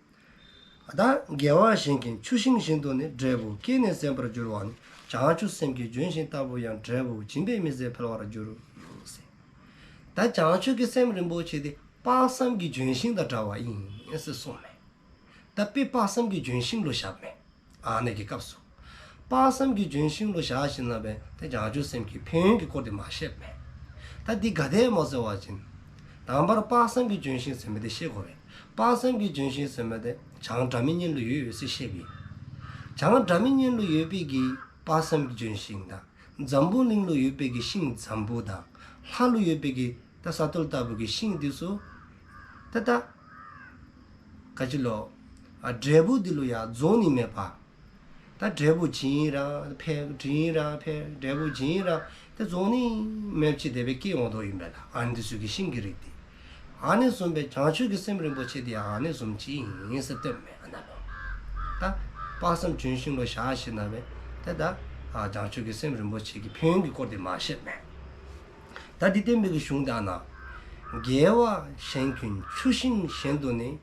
ད་དགེ་བ་གཞན་ཀུན་ཆུ་ཤིང་བཞིན་དུ་ནི། འབྲས་བུ་བསྐྱེད་ནས་ཟད་པར་འགྱུར་བ་ནི། བྱང་ཆུབ་སེམས་ཀྱི་ལྗོན་ཤིང་ལྟ་བུ་ཡང་། འབྲས་བུ་འབྱིན་པས་མི་ཟད་འཕེལ་བར་འགྱུར། ཟེར། ད་བྱང་ཆུབ་ཀྱི་སེམས་རིན་པོ་ཆེ་དེ་དཔག་བསམ་གྱི་ལྗོན་ཤིང་དང་འདྲ་བ་ཨིན་ཟེར་གསུངསམ་མས། ད་དཔེ་དཔག་བསམ་གྱི་ལྗོན་ཤིང་ལུ་བཞགཔ་མས། ཨ་ནི་གི་སྐབས་སུ་དཔག་བསམ་གྱི་ལྗོན་ཤིང་ལུ་བཞག་ཞིནམ་ལས་དེ་བྱང་ཆུབ་སེམས་ཀྱི་ཕན་ཡོན་གྱི་སྐོར་དེ་མ་བཤདཔ་མས། ད་འདི་ག་དེ་སྨོ་ཟེར་བ་ཅིན་དང་པ་ར་དཔག་བསམ་གྱི་ལྗོན་ཤིང་ཟེར་མི་དེ་ཤེས་དགོ་པས། དཔག་བསམ་གྱི་ལྗོན་ཤིང་ཟེར་མི་དེ་བྱང་སྒྲ་མི་སྙན་ལུ་ཡོད་ཡོད་ཟེར་བཤདཔ་ཨིན། བྱང་སྒྲ་མི་སྙན་ལུ་ཡོད་པའི་གི་དཔག་བསམ་གྱི་ལྗོན་ཤིང་དང་འཛམ་བུ་གླིང་ལུ་ཡོད་པའི་གི་ཤིང་འཛམ་བུ་དང་ལྷ་ལུ་ཡོད་པའི་གི་ད་ས་བརྟོལ་ལྟ་བུ་གི་ཤིང་དེ་ཚུ་ད་ད་ག་ཅི་ལོ། ཨ་འབྲས་བུ་དེ་ལུ་ཡང་རྫོགས་ནི་མེད་པ། ད་འབྲས་བུ་བྱིན་ར་འཕེལ། བྱིན་ར་འཕེལ། འབྲས་བུ་བྱིན་ར་ཏེ་རྫོགས་ནི་མེདཔ་ཅིག་དེ་སྦེ་སྐྱེ་འོང་དོ་ཨིན་པས་ལགས། ཨ་ནི་འདི་ཚུ་གི་ཤིང་གི་རིགས་འདི། ཨ་ནི་བཟུམ་སྦེ་བྱང་ཆུབ་ཀྱི་སེམས་རིན་པོ་ཆེ་འདི་ཨ་ནི་བཟུམ་ཅིག་ཨིན་ཟེར་སྟོནམ་མས། ཨ་ནཱ་ལུ་ད་དཔག་བསམ་ལྗོན་ཤིང་ལུ་བཞག་ཞིནམ་ལས་ཏེ་ད་ཨ་བྱང་ཆུབ་ཀྱི་སེམས་རིན་པོ་ཆེ་གི་ཕན་ཡོན་གྱི་སྐོར་འདི་མར་བཤདཔ་མས། ད་འདི་བསྟན་པའི་གི་གཞུང་འདི་ཨ་ནཱ། དགེ་བ་གཞན་ཀུན་ཆུ་ཤིང་བཞིན་དུ་ནི།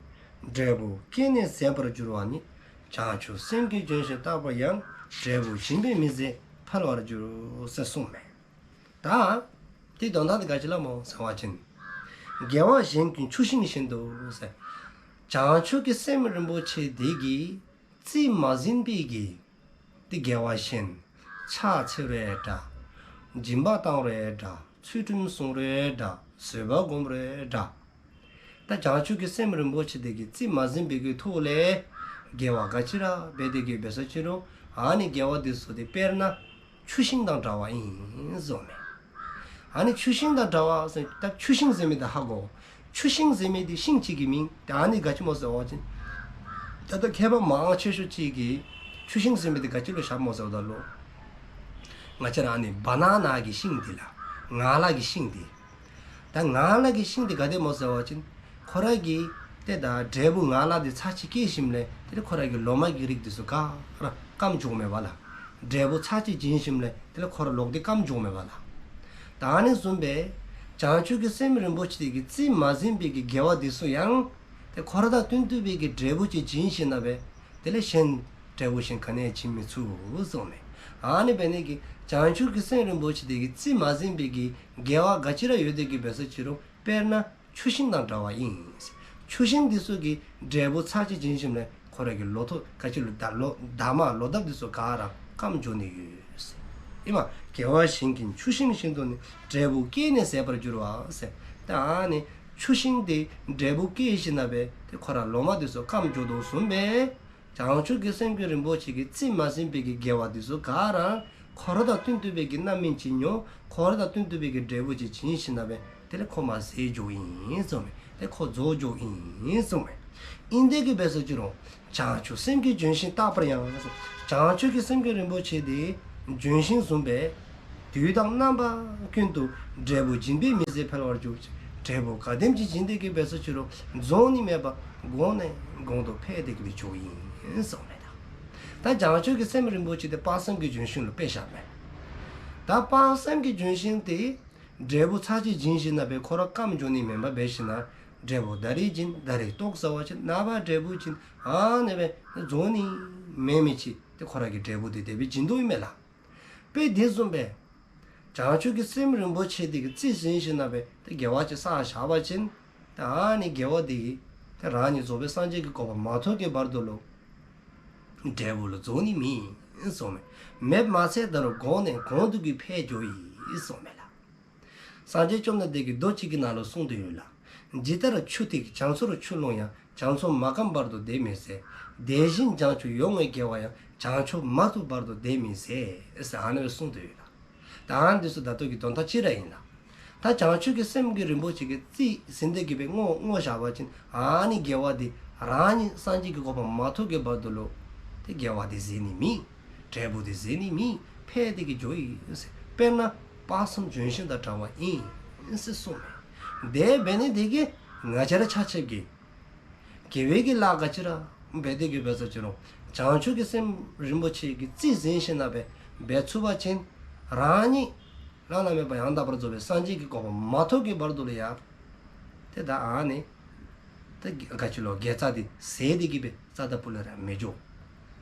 འབྲས་བུ་སྐྱེས་ནས་ཟད་པར་འགྱུར་བ་ཉིད། བྱང་ཆུབ་སེམས་ཀྱི་ལྗོན་ཤིང་བཏབ་པ་ཡང་། འབྲས་བུ་སྦྱིན་པས་མི་ཟད་འཕེལ་བར་འགྱུར། ཟེར་གསུངསམ་མས། ད་དེ་དོན་དག་དེ་ག་ཅི་ལ་སྨོ་ཟེར་བ་ཅིན། དགེ་བ་གཞན་ཀུན་ཆུ་ཤིང་བཞིན་དུ་ཟེར། བྱང་ཆུབ་ཀྱི་སེམས་རིན་པོ་ཆེ་དེ་གིས་རྩིས་མ་ཟིན་པའི་གི་དེ་དགེ་བ་གཞན། ཕྱག་འཚལ་རུང་འདྲ། སྦྱིན་པ་བཏང་རུང་འདྲ། ཚུལ་ཁྲིམས་བསྲུང་རུང་འདྲ། བཟོད་པ་བསྒོམ་རུང་འདྲ། ད་བྱང་ཆུབ་ཀྱི་སེམས་རིན་པོ་ཆེ་དེ་གིས་རྩིས་མ་ཟིན་པའི་གི་ཐོག་ལས་དགེ་བ་ག་ཅི་ར་འབད་དེ་གི་འབད་སོ་ཅི་རུང་ཨ་ནི་དགེ་བ་དེ་ཚུ་དེ་དཔེར་ན་ཆུ་ཤིང་དང་འདྲ་བ་ཨིན་ཟེརཝ་མས། ཨ་ནི་ཆུ་ཤིང་དང་འདྲ་བ་ཟེར་ད་ཆུ་ཤིང་ཟེར་མི་དེ་ཧ་གོ། ཆུ་ཤིང་ཟེར་མི་དེ་ཤིང་གཅིག་གི་མིང་། ད་ཨ་ནི་ག་ཅི་སྨོ་ཟེར་བ་ཅིན། ད་ལྟོ་མཁས་པ་མང་ཆེ་ཤོས་ཅིག་གིས་ཆུ་ཤིང་ཟེར་མི་དེ་ག་ཅི་ལུ་བཞགཔ་སྨོ་ཟེརཝ་ད་ལུ། ང་བཅས་ར་ཨ་ནི་བ་ན་ན་གི་ཤིང་དེ་ལགས། ངང་ལག་གི་ཤིང་དེ། ད་ངང་ལག་གི་ཤིང་དེ་ག་དེ་སྨོ་ཟེར་བ་ཅིན། ཁོ་ར་གི་ཏེ་ད་འབྲས་བུ་ངང་ལག་དེ་ཚར་གཅིག་སྐྱེས་ཞིནམ་ལས་དེ་ལས་ཁོ་ར་གི་ལོ་མ་གི་རིགས་དེ་ཚུ་ག་ར་སྐམ་འགྱོཝ་མས་པ་ལགས། འབྲས་བུ་ཚར་གཅིག་བྱིན་ཞིནམ་ལས་དེ་ལས་ཁོ་ར་ལོག་སྟེ་སྐམ་འགྱོཝ་མས་པ་ལགས། ད་ཨ་ནི་བཟུམ་སྦེ་བྱང་ཆུབ་ཀྱི་སེམས་རིན་པོ་ཆེ་དེ་གིས་རྩིས་མ་ཟིན་པའི་གི་དགེ་བ་དེ་ཚུ་ཡང་ཏེ་ཁོ་ར་དང་བསྟུན་བསྟུན་པའི་གི་འབྲས་བུ་ཅིག་བྱིན་ཞིནམ་ལས་དེ་ལས་གཞན་འབྲས་བུ་གཞན་ག་ནི་ཡང་བྱིན་མི་ཚུགས་གསུངསམ་མས། ཨ་ནི་འབད་ནི་དེ་གིས་བྱང་ཆུབ་ཀྱི་སེམས་རིན་པོ་ཆེ་དེ་གིས་རྩིས་མ་ཟིན་པའི་གི་དགེ་བ་ག་ཅི་ར་ཡོད་དེ་གི་འབད་སོ་ཅི་རུང་དཔེར་ན་ཆུ་ཤིང་དང་འདྲ་བ་ཨིན། ཆུ་ཤིང་དེ་ཚུ་གིས་འབྲས་བུ་ཚར་གཅིག་བྱིན་ཞིནམ་ལས་ཁོ་ར་གི་ལོ་ཐོག་ག་ཅི་ལོ་ད་ལོ་ད་མ་ལོ་འདབ་དེ་ཚུ་ག་ར་སྐམ་འགྱོ་ནི་ཡོད་ཟེར། ཨིནམ་དགེ་བ་གཞན་ཀུན་ཆུ་ཤིང་བཞིན་དུ་ནི། འབྲས་བུ་སྐྱེས་ནས་ཟད་པར་འགྱུར་བ་ཟེར། ད་ཨ་ནི་ཆུ་ཤིང་དེ་འབྲས་བུ་སྐྱེས་ཞིནམ་ལས་དེ་ཁོ་ར་ལོ་མ་དེ་ཚུ་སྐམ་འགྱོ་དོ་བཟུམ་སྦེ། བྱང་ཆུབ་ཀྱི་སེམས་ཀྱི་རིན་པོ་ཆེ་གིས་རྩིས་མ་ཟིན་པའི་གི་དགེ་བ་དེ་ཚུ་ག་ར་ཁོ་ར་དང་བསྟུན་བསྟུན་པའི་གི་རྣམ་སྨིན་ཅིག་མྱོང་། ཁོ་ར་དང་བསྟུན་བསྟུན་པའི་གི་འབྲས་བུ་ཅིག་བྱིན་ཞིནམ་ལས་དེ་ལས་ཁོ་མར་ཟད་འགྱོཝ་ཨིན་གསུངསམ་མས། དེ་ཁོ་རྫོགས་འགྱོཝ་ཨིན་གསུངསམ་མས། ཨིན་དེ་གི་འབད་སོ་ཅི་རུང་བྱང་ཆུབ་སེམས་ཀྱི་ལྗོན་ཤིང་བཏབ་པ་ཡང་། བྱང་ཆུབ་ཀྱི་སེམས་ཀྱི་རིན་པོ་ཆེ་དེ་ལྗོན་ཤིང་བཟུམ་སྦེ། དུས་དང་རྣམ་པ་ཀུན་ཏུ། འབྲས་བུ་སྦྱིན་པས་མི་ཟད་འཕེལ་བར་འགྱུར། འབྲས་བུ་ག་དེམ་ཅིག་བྱིན་དེ་གི་འབད་སོ་ཅི་རུང་རྫོགས་ནི་མེདཔ་གོང་ནས་གོང་དུ་འཕེལ་དེ་གི་འགྱོཝ་ཨིན་གསུངསམ་མས། ད་བྱང་ཆུབ་ཀྱི་སེམས་རིན་པོ་ཆེ་དེ་དཔག་བསམ་གྱི་ལྗོན་ཤིང་ལུ་དཔེ་བཞགཔ་མས། ད་དཔག་བསམ་གྱི་ལྗོན་ཤིང་དེ་འབྲས་བུ་ཚར་གཅིག་བྱིན་ཞིནམ་ལས་ཁོ་ར་སྐམ་འགྱོ་ནི་མེན་པར་འབད་ཞིནམ་ལས་འབྲས་བུ་ད་རིས་བྱིན་ད་རིས་བཏོག་ཟེར་བ་ཅིན་ནངས་པ་འབྲས་བུ་བྱིན་ཨ་ནི་སྦེ་རྫོགས་ནི་མེད་མི་ཅིག་དེ་ཁོ་ར་གི་འབྲས་བུ་དེ་དེ་སྦེ་བྱིན་དོ་ཨིན་མས་ལགས། དཔེ་དེ་བཟུམ་སྦེ་བྱང་ཆུབ་ཀྱི་སེམས་རིན་པོ་ཆེ་དེ་གིས་རྩིས་ཟིན་ཞིནམ་ལས་དེ་དགེ་བ་ཅིག་བསགས་བཞག་པ་ཅིན་ད་ཨ་ནི་དགེ་བ་དེ་གིས་དེ་རང་ཉིད་རྫོགས་པའི་སངས་རྒྱས་ཀྱི་གོ་འཕང་མ་ཐོབ་ཀྱི་བར་དུ་ལུ་འབྲས་བུ་ལུ་རྫོགས་ནི་མེད་གསུངསམ་མས། མེདཔ་མ་ཚད་ད་རུང་གོང་ནས་གོང་དུ་གི་འཕེལ་འགྱོཝ་ཨིན་གསུངསམ་མས་ལགས། སངས་རྒྱས་བཅོམ་ལྡན་འདས་ཀྱིས་མདོ་གཅིག་གི་ནང་ལུ་གསུངས་ཏེ་ཡོད་ལགས། ཇི་ལྟར་ཆུ་ཐིགས་རྒྱ་མཚོར་ཆུ་ལྷུང་ཡང་། རྒྱ་མཚོ་མ་སྐམ་བར་དུ་དེ་མི་ཟད། དེ་བཞིན་བྱང་ཆུབ་ཡོངས་བསྔོས་དགེ་བ་ཡང་། བྱང་ཆུབ་མ་ཐོབ་བར་དུ་དེ་མི་ཟད། ཟེར་ཨ་ནི་སྦེ་གསུངས་ཏེ་ཡོད་ལགས། ད་ཨ་ནི་འདི་ཚུ་ད་ལྟོ་གི་དོན་དག་གཅིག་ར་ཨིན་ལགས། ད་བྱང་ཆུབ་ཀྱི་སེམས་ཀྱི་རིན་པོ་ཆེ་གིས་རྩིས་ཟིན་དེ་གི་སྦེ་བསྔོ་བསྔོ་བཞག་པ་ཅིན་ཨ་ནི་དགེ་བ་དེ་རང་ཉིད་སངས་རྒྱས་ཀྱི་གོ་འཕང་མ་ཐོབ་ཀྱི་བར་དུ་ལུ་དེ་དགེ་བ་དེ་ཟད་ནི་མེད། འབྲས་བུ་དེ་ཟད་ནི་མེད། འཕེལ་དེ་གི་འགྱོཝ་ཨིན་ཟེར། དཔེར་ན་དཔག་བསམ་ལྗོན་ཤིང་དང་འདྲ་བ་ཨིན་ཟེར་གསུངསམ་མས། དེ་འབད་ནི་དེ་གིས་ང་བཅས་ར་ཆ་ཁྱབ་ཀྱིས་དགེ་བའི་གི་ལཱ་ག་ཅི་ར་འབད་དེ་གི་འབད་སོ་ཅི་རུང་བྱང་ཆུབ་ཀྱི་སེམས་རིན་པོ་ཆེ་གིས་རྩིས་ཟིན་ཞིནམ་ལས་འབད་ཚུགས་པ་ཅིན་རང་ཉིད་བླ་ན་མེད་པ་ཡང་དག་པར་རྫོགས་པའི་སངས་རྒྱས་ཀྱི་གོ་འཕང་མ་ཐོབ་ཀྱི་བར་དུ་ལུ་ཡང་དེ་ད་ཨ་ནི་དེ་ག་ཅི་ལོ་དགེ་རྩ་དེ་ཟད་དེ་གི་སྦེ་རྩ་ད་པུ་ལས་ར་མི་འགྱོ།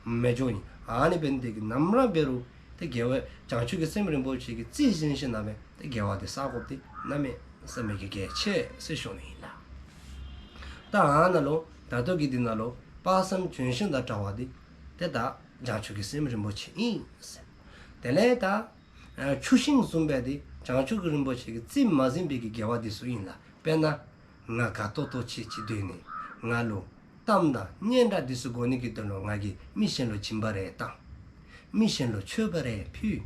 མི་འགྱོ་ཨིན། ཨ་ནི་འབད་ནི་དེ་གིས་ནམ་ར་འབད་རུང་དེ་དགེ་བ་བྱང་ཆུབ་ཀྱི་སེམས་རིན་པོ་ཆེ་གིས་རྩིས་ཟིན་ཞིནམ་ལས་དེ་དགེ་བ་དེ་བསག་དགོཔ་དེ་གནམ་མེད་ས་མེད་ཀྱི་གལ་ཆེ་ཟེར་ཞུ་ནི་ཨིན་ལགས། ད་ཨ་ནཱ་ལུ་ད་ལྟོ་གི་འདི་ནང་ལུ་དཔག་བསམ་ལྗོན་ཤིང་དང་འདྲ་བ་དེ་དེ་ད་བྱང་ཆུབ་ཀྱི་སེམས་རིན་པོ་ཆེ་ཨིན་ཟེར། དེ་ལས་ད་ཆུ་ཤིང་བཟུམ་སྦེ་དེ་བྱང་ཆུབ་ཀྱི་རིན་པོ་ཆེ་གིས་རྩིས་མ་ཟིན་པའི་གི་དགེ་བ་དེ་ཚུ་ཨིན་ལགས། དཔེར་ན་ང་དགའ་ཏོག་ཏོ་ཅིག་ཅིག་སྡོད་ནི། ང་ལུ་གཏམ་དང་སྙན་གྲགས་འདི་ཚུ་དགོ་ནི་གི་དོན་ལུ་ང་གིས་མི་གཞན་ལུ་སྦྱིན་པ་རེ་བཏང་། མི་གཞན་ལུ་མཆོད་པ་རེ་ཕུལ།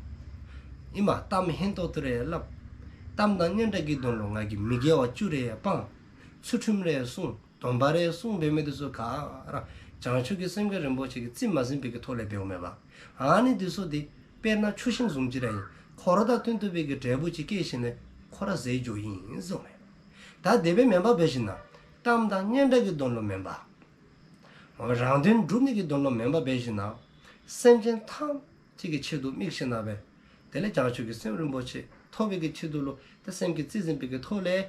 ཨིནམ་གཏམ་སྙན་ཏོག་ཏོ་རེ་སླབ། གཏམ་དང་སྙན་གྲགས་ཀྱི་དོན་ལུ་ང་གིས་མི་དགེ་བ་བཅུ་རེ་སྤང་། ཚུལ་ཁྲིམས་རེ་བསྲུང་། སྡོམ་པ་རེ་བསྲུང་འབད་མི་དེ་ཚུ་ག་ར་ བྱང་ཆུབ་ཀྱི་སེམས་ཀྱི་རིན་པོ་ཆེ་གི་རྩིས་མ་ཟིན་པའི་གི་ཐོག་ལས་འབདཝ་མས་པ། ཨ་ནི་འདི་ཚུ་འདི་དཔེར་ན་ཆུ་ཤིང་བཟུམ་ཅིག་ར་ཨིན། ཁོ་ར་དང་མཐུན་ཐུབ་པའི་གི་འབྲས་བུ་ཅིག་སྐྱེས་ཞིནམ་ལས་ཁོ་ར་ཟད་འགྱོཝ་ཨིན་གསུངསམ་མས། ད་དེ་སྦེ་མེན་པར་འབད་ཞིནམ་ལས་གཏམ་དང་སྙན་གྲགས་ཀྱི་དོན་ལུ་མེན་པར་རང་དོན་སྒྲུབ་ནི་གི་དོན་ལུ་མེན་པར་འབད་ཞིནམ་ལས་སེམས་ཅན་ཐམས་ཅད་ཀྱི་ཆེད་དུ་དམིགས་ཞིནམ་ལས་དེ་ལས་བྱང་ཆུབ་ཀྱི་སེམས་རིན་པོ་ཆེ་ཐོབ་པའི་གི་ཆེད་དུ་ལུ་ཏེ་སེམས་ཀྱི་རྩིས་ཟིན་པའི་གི་ཐོག་ལས་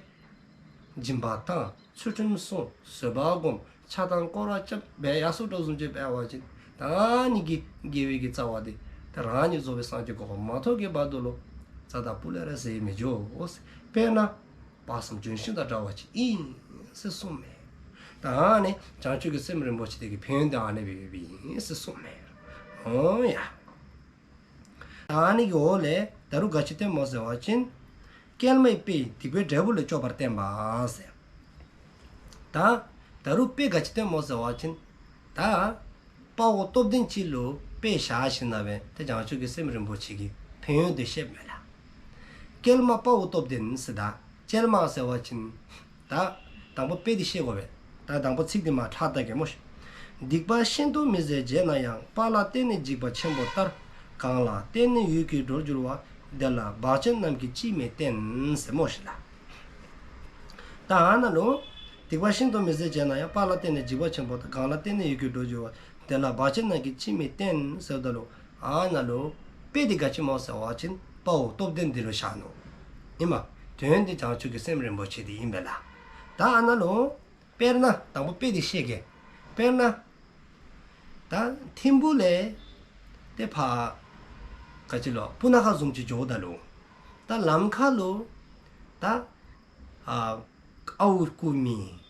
སྦྱིན་པ་བཏང་། ཚུལ་ཁྲིམས་བསྲུང་། བཟོད་པ་བསྒོམ། ཕྱག་དང་སྐོར་ར་རྐྱབ་སྦེ་ཡར་སོ་འགྱོ་བཟུམ་ཅིག་འབད་བ་ཅིན་ད་ཨ་ནི་གི་དགེ་བའི་གི་རྩ་བ་འདི་ད་རང་ཉིད་རྫོགས་པའི་སངས་རྒྱས་གོ་འཕང་མ་ཐོབ་ཀྱི་བར་དུ་ལུ་རྩ་དང་སྤུ་ལས་ར་ཟད་མི་འགྱོ། དཔེར་ན་དཔག་བསམ་ལྗོན་ཤིང་དང་འདྲ་བ་ཅིག་ཨིན་ཟེར་གསུངསམ་མས། ད་ཨ་ནི་བྱང་ཆུབ་ཀྱི་སེམས་རིན་པོ་ཆེ་དེ་གི་ཕན་ཡོན་དེ་ཨ་ནི་སྦེ་ཡོདཔ་ཨིན་ཟེར་གསུངསམ་མས། འོང་ཡ། ད་ཨ་ནི་གི་འོག་ལས་ད་རུང་ག་ཅི་སྟོནམ་སྨོ་ཟེར་བ་ཅིན། སྐྱེལ་མའི་དཔེས་སྡིག་པའི་འབྲས་བུ་ལས་སྐྱོབ་པར་བསྟན་པ་ཟེར། ད་ད་རུང་དཔེ་ག་ཅི་སྟོནམ་སྨོ་ཟེར་བ་ཅིན། ད་དཔའ་བོ་སྟོབས་ལྡན་ཅིག་ལུ་དཔེ་བཞག་ཞིནམ་ལས་ཏེ་བྱང་ཆུབ་ཀྱི་སེམས་རིན་པོ་ཆེ་གི་ཕན་ཡོན་དེ་བཤདཔ་མས་ལགས། སྐྱེལ་མ་དཔའ་བོ་སྟོབས་ལྡན་ཟེར། ད་སྐྱེལ་མ་ཟེར་བ་ཅིན། ད་དང་པོ་དཔེ་འདི་བཤད་དགོ་པས། ད་དང་པོ་ཚིག་འདི་མར་ཕྲང་ད་གེ་སྨོ་ཤིག། སྡིག་པ་ཤིན་ཏུ་མི་བཟད་བྱས་ན་ཡང་། དཔའ་ལ་བརྟེན་ནས་འཇིགས་པ་ཆེན་པོ་ལྟར། གང་ལ་བརྟེན་ནས་ཡུད་ཀྱིས་འགྲོར་འགྱུར་བ། དེ་ལ་བག་ཅན་རྣམས་ཀྱིས་ཅིས་མི་བརྟེན། ཟེར་སྨོ་ཤིག་ལགས། ད་ཨ་ནཱ་ལུ། སྡིག་པ་ཤིན་ཏུ་མི་བཟད་བྱས་ན་ཡང་། དཔའ་ལ་བརྟེན་ནས་འཇིགས་པ་ཆེན་པོ་ལྟར། གང་ལ་བརྟེན་ནས་ཡུད་ཀྱིས་འགྲོར་འགྱུར་བ། དེ་ལ་བག་ཅན་རྣམས་ཀྱིས་ཅིས་མི་བརྟེན། ཟེརཝ་ད་ལུ། ཨ་ནཱ་ལུ། དཔེ་འདི་ག་ཅི་སྨོ་ཟེར་བ་ཅིན་དཔའ་བོ་སྟོབས་ལྡན་འདི་ལུ་བཞག་ནུག། ཨིན་མས། དོན་འདི་བྱང་ཆུབ་ཀྱི་སེམས་རིན་པོ་ཆེ་འདི་ཨིན་པས་ལགས། ད་ཨ་ནཱ་ལུ། དཔེར་ན་དང་པོ་དཔེ་འདི་བཤད་གེ། དཔེར་ན། ད་ཐིམ་ཕུག་ལས། ཏེ་ཕར། ག་ཅི་ལོ་སྤུ་ན་ཁ་བཟུམ་ཅིག་འགྱོཝ་ད་ལུ། ད་ལམ་ཁ་ལུ། ད། ཨ། ཨརཝ་རྐུ་མི།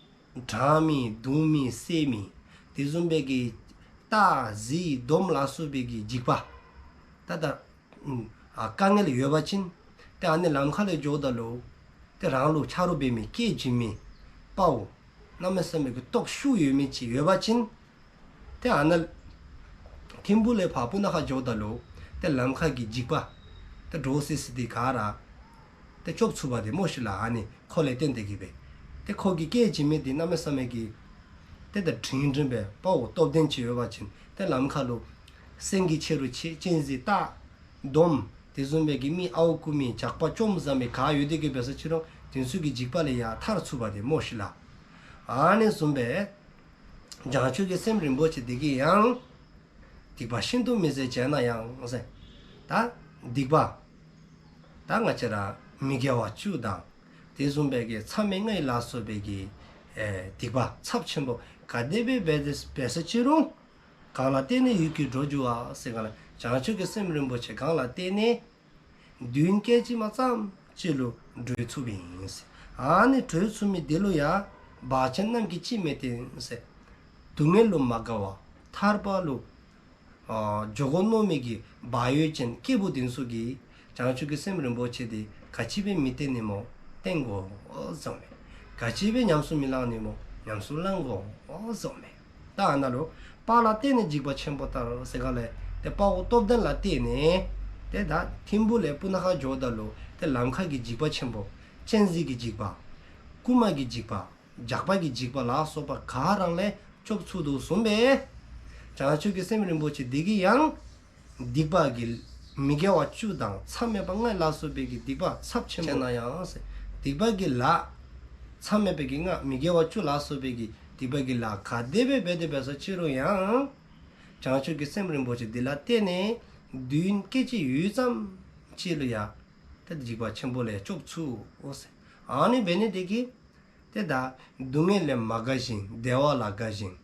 དྲང་མི། བརྡུང་མི། བསད་མི། དེ་བཟུམ་སྦེ་གི། སྟག་གཟིག་དོམ་ལ་སོགས་པའི་གི་འཇིགས་པ། ད་ད། ཨ། དཀའ་ངལ་ཡོད་པ་ཅིན། ཏེ་ཨ་ནི་ལམ་ཁ་ལས་འགྱོཝ་ད་ལུ། ཏེ་རང་ལུ་ཆ་རོགས་འབད་མི་སྐྱེལ་བྱིན་མི། དཔའ་བོ། གནམ་མེད་ས་མེད་ཀྱི་སྟོབས་ཤུགས་ཡོད་མི་ཅིག་ཡོད་པ་ཅིན། ཏེ་ཨ་ནཱ། ཐིམ་ཕུག་ལས་ཕར་སྤུ་ན་ཁ་འགྱོཝ་ད་ལུ། ཏེ་ལམ་ཁ་གི་འཇིགས་པ། ཏེ་འདྲོག་སི་སི་འདི་ག་ར། ཏེ་སྐྱོབ་ཚུགས་པ་འདི་སྨོ་ཤིག་ལགས། ཨ་ནི་ཁོ་ལས་བརྟེན་ཏེ་གི་སྦེ། ཏེ་ཁོ་གིས་སྐྱེལ་བྱིན་མི་འདི་གནམ་མེད་ས་མེད་ཀྱི། ཏེ་ད་དྲིན་དྲན་སྦེ་དཔའ་བོ་སྟོབས་ལྡན་ཅིག་ཡོད་པ་ཅིན། ཏེ་ལམ་ཁ་ལུ། སེང་གེ་ཆ་རོགས་ཅིག་གཅན་གཟན་སྟག། དོམ། དེ་བཟུམ་སྦེ་གི་མི་ཨརཝ་རྐུ་མི་ཇག་པ་བཅོམ་བཟའ་མི་ག་ཡོད་དེ་གི་འབད་སོ་ཅི་རུང་། དེ་ཚུ་གི་འཇིགས་པ་ལས་ཡང་ཐར་ཚུགས་པ་འདི་སྨོ་ཤིག་ལགས། ཨ་ནི་བཟུམ་སྦེ། བྱང་ཆུབ་ཀྱི་སེམས་རིན་པོ་ཆེ་འདི་གིས་ཡང་། སྡིག་པ་ཤིན་ཏུ་མི་བཟད་བྱས་ན་ཡང་ཟེར། ད་སྡིག་པ། ད་ང་བཅས་ར་མི་དགེ་བ་བཅུ་དང་། དེ་བཟུམ་སྦེ་གི་མཚམས་མེད་ལྔ་ཡི་ལ་སོགས་པའི་གི། ཨེ། སྡིག་པ་ཚབས་ཆེན་པོ་ག་དེ་སྦེ་འབད་དེ་འབད་སོ་ཅི་རུང་། གང་ལ་བརྟེན་ནས་ཡུད་ཀྱིས་འགྲོར་འགྱུར་བ་ཟེར་ག་ལ། བྱང་ཆུབ་ཀྱི་སེམས་རིན་པོ་ཆེ་གང་ལ་བརྟེན་ནས། དུས་ཡུན་སྐད་ཅིག་མ་ཙམ་ཅིག་ལུ་འགྲོ་ཚུགསཔ་ཨིན་ཟེར། ཨ་ནི་འགྲོ་ཚུགས་མི་འདི་ལུ་ཡང་བག་ཅན་རྣམས་ཀྱིས་ཅིས་མི་བརྟེན་ཟེར། སྡུག་བསྔལ་ལུ་མ་དགའ་བ། ཐར་པ་ལུ། ཨ། འགྱོ་དགོ་མནོ་མི་གི་བག་ཡོད་ཅན་སྐྱེས་བུ་འདི་ཚུ་གིས་བྱང་ཆུབ་ཀྱི་སེམས་རིན་པོ་ཆེ་འདི་ག་ཅི་སྦེ་མི་བརྟེན་ནི་སྨོ། བརྟེན་དགོ་གསུངསམ་མས། ག་ཅི་སྦེ་ཉམས་སུ་མི་བླང་ནི་སྨོ། ཉམས་སུ་བླང་དགོ་གསུངསམ་མས། ད་ཨ་ནཱ་ལུ། དཔའ་ལ་བརྟེན་ནས་འཇིགས་པ་ཆེན་པོ་ལྟར་ཟེར་ག་ལས། ཏེ་དཔའ་བོ་སྟོབས་ལྡན་ལ་བརྟེན་ནས། ཏེ་ད་ཐིམ་ཕུག་ལས་སྤུ་ན་ཁ་འགྱོཝ་ད་ལུ། ཏེ་ལམ་ཁ་གི་འཇིགས་པ་ཆེན་པོ། གཅན་གཟན་གྱི་འཇིགས་པ། རྐུན་མ་གི་འཇིགས་པ། ཇག་པ་གི་འཇིགས་པ་ལ་སོགས་པ་ག་ར་ལས་སྐྱོབ་ཚུགས་དོ་བཟུམ་སྦེ། བྱང་ཆུབ་ཀྱི་སེམས་རིན་པོ་ཆེ་འདི་གིས་ཡང་། སྡིག་པ་གི། མི་དགེ་བ་བཅུ་དང་མཚམས་མེད་པ་ལྔ་ལ་སོགས་པའི་གི་སྡིག་པ་ཚབས་ཆེན་པོ་བྱས་ན་ཡང་ཟེར། སྡིག་པ་གི་ལཱ། མཚམས་མེད་པའི་གི་ལྔ་མི་དགེ་བ་བཅུ་ལ་སོགས་པའི་གི་སྡིག་པ་གི་ལཱ་ག་དེ་སྦེ་འབད་དེ་འབད་སོ་ཅི་རུང་ཡང་། བྱང་ཆུབ་ཀྱི་སེམས་རིན་པོ་ཆེ་འདི་ལ་བརྟེན་ནས་དུས་ཡུན་སྐད་ཅིག་ཡུད་ཙམ་ཅིག་ལུ་ཡང་། ཏེ་འཇིགས་པ་ཆེན་པོ་ལས་སྐྱོབ་ཚུགས་འོང་ཟེར། ཨ་ནི་འབད་ནི་དེ་གིས། ཏེ་ད་སྡུག་བསྔལ་ལས་མ་དགའ་ཞིང་བདེ་བ་ལ་དགའ་ཞིང་།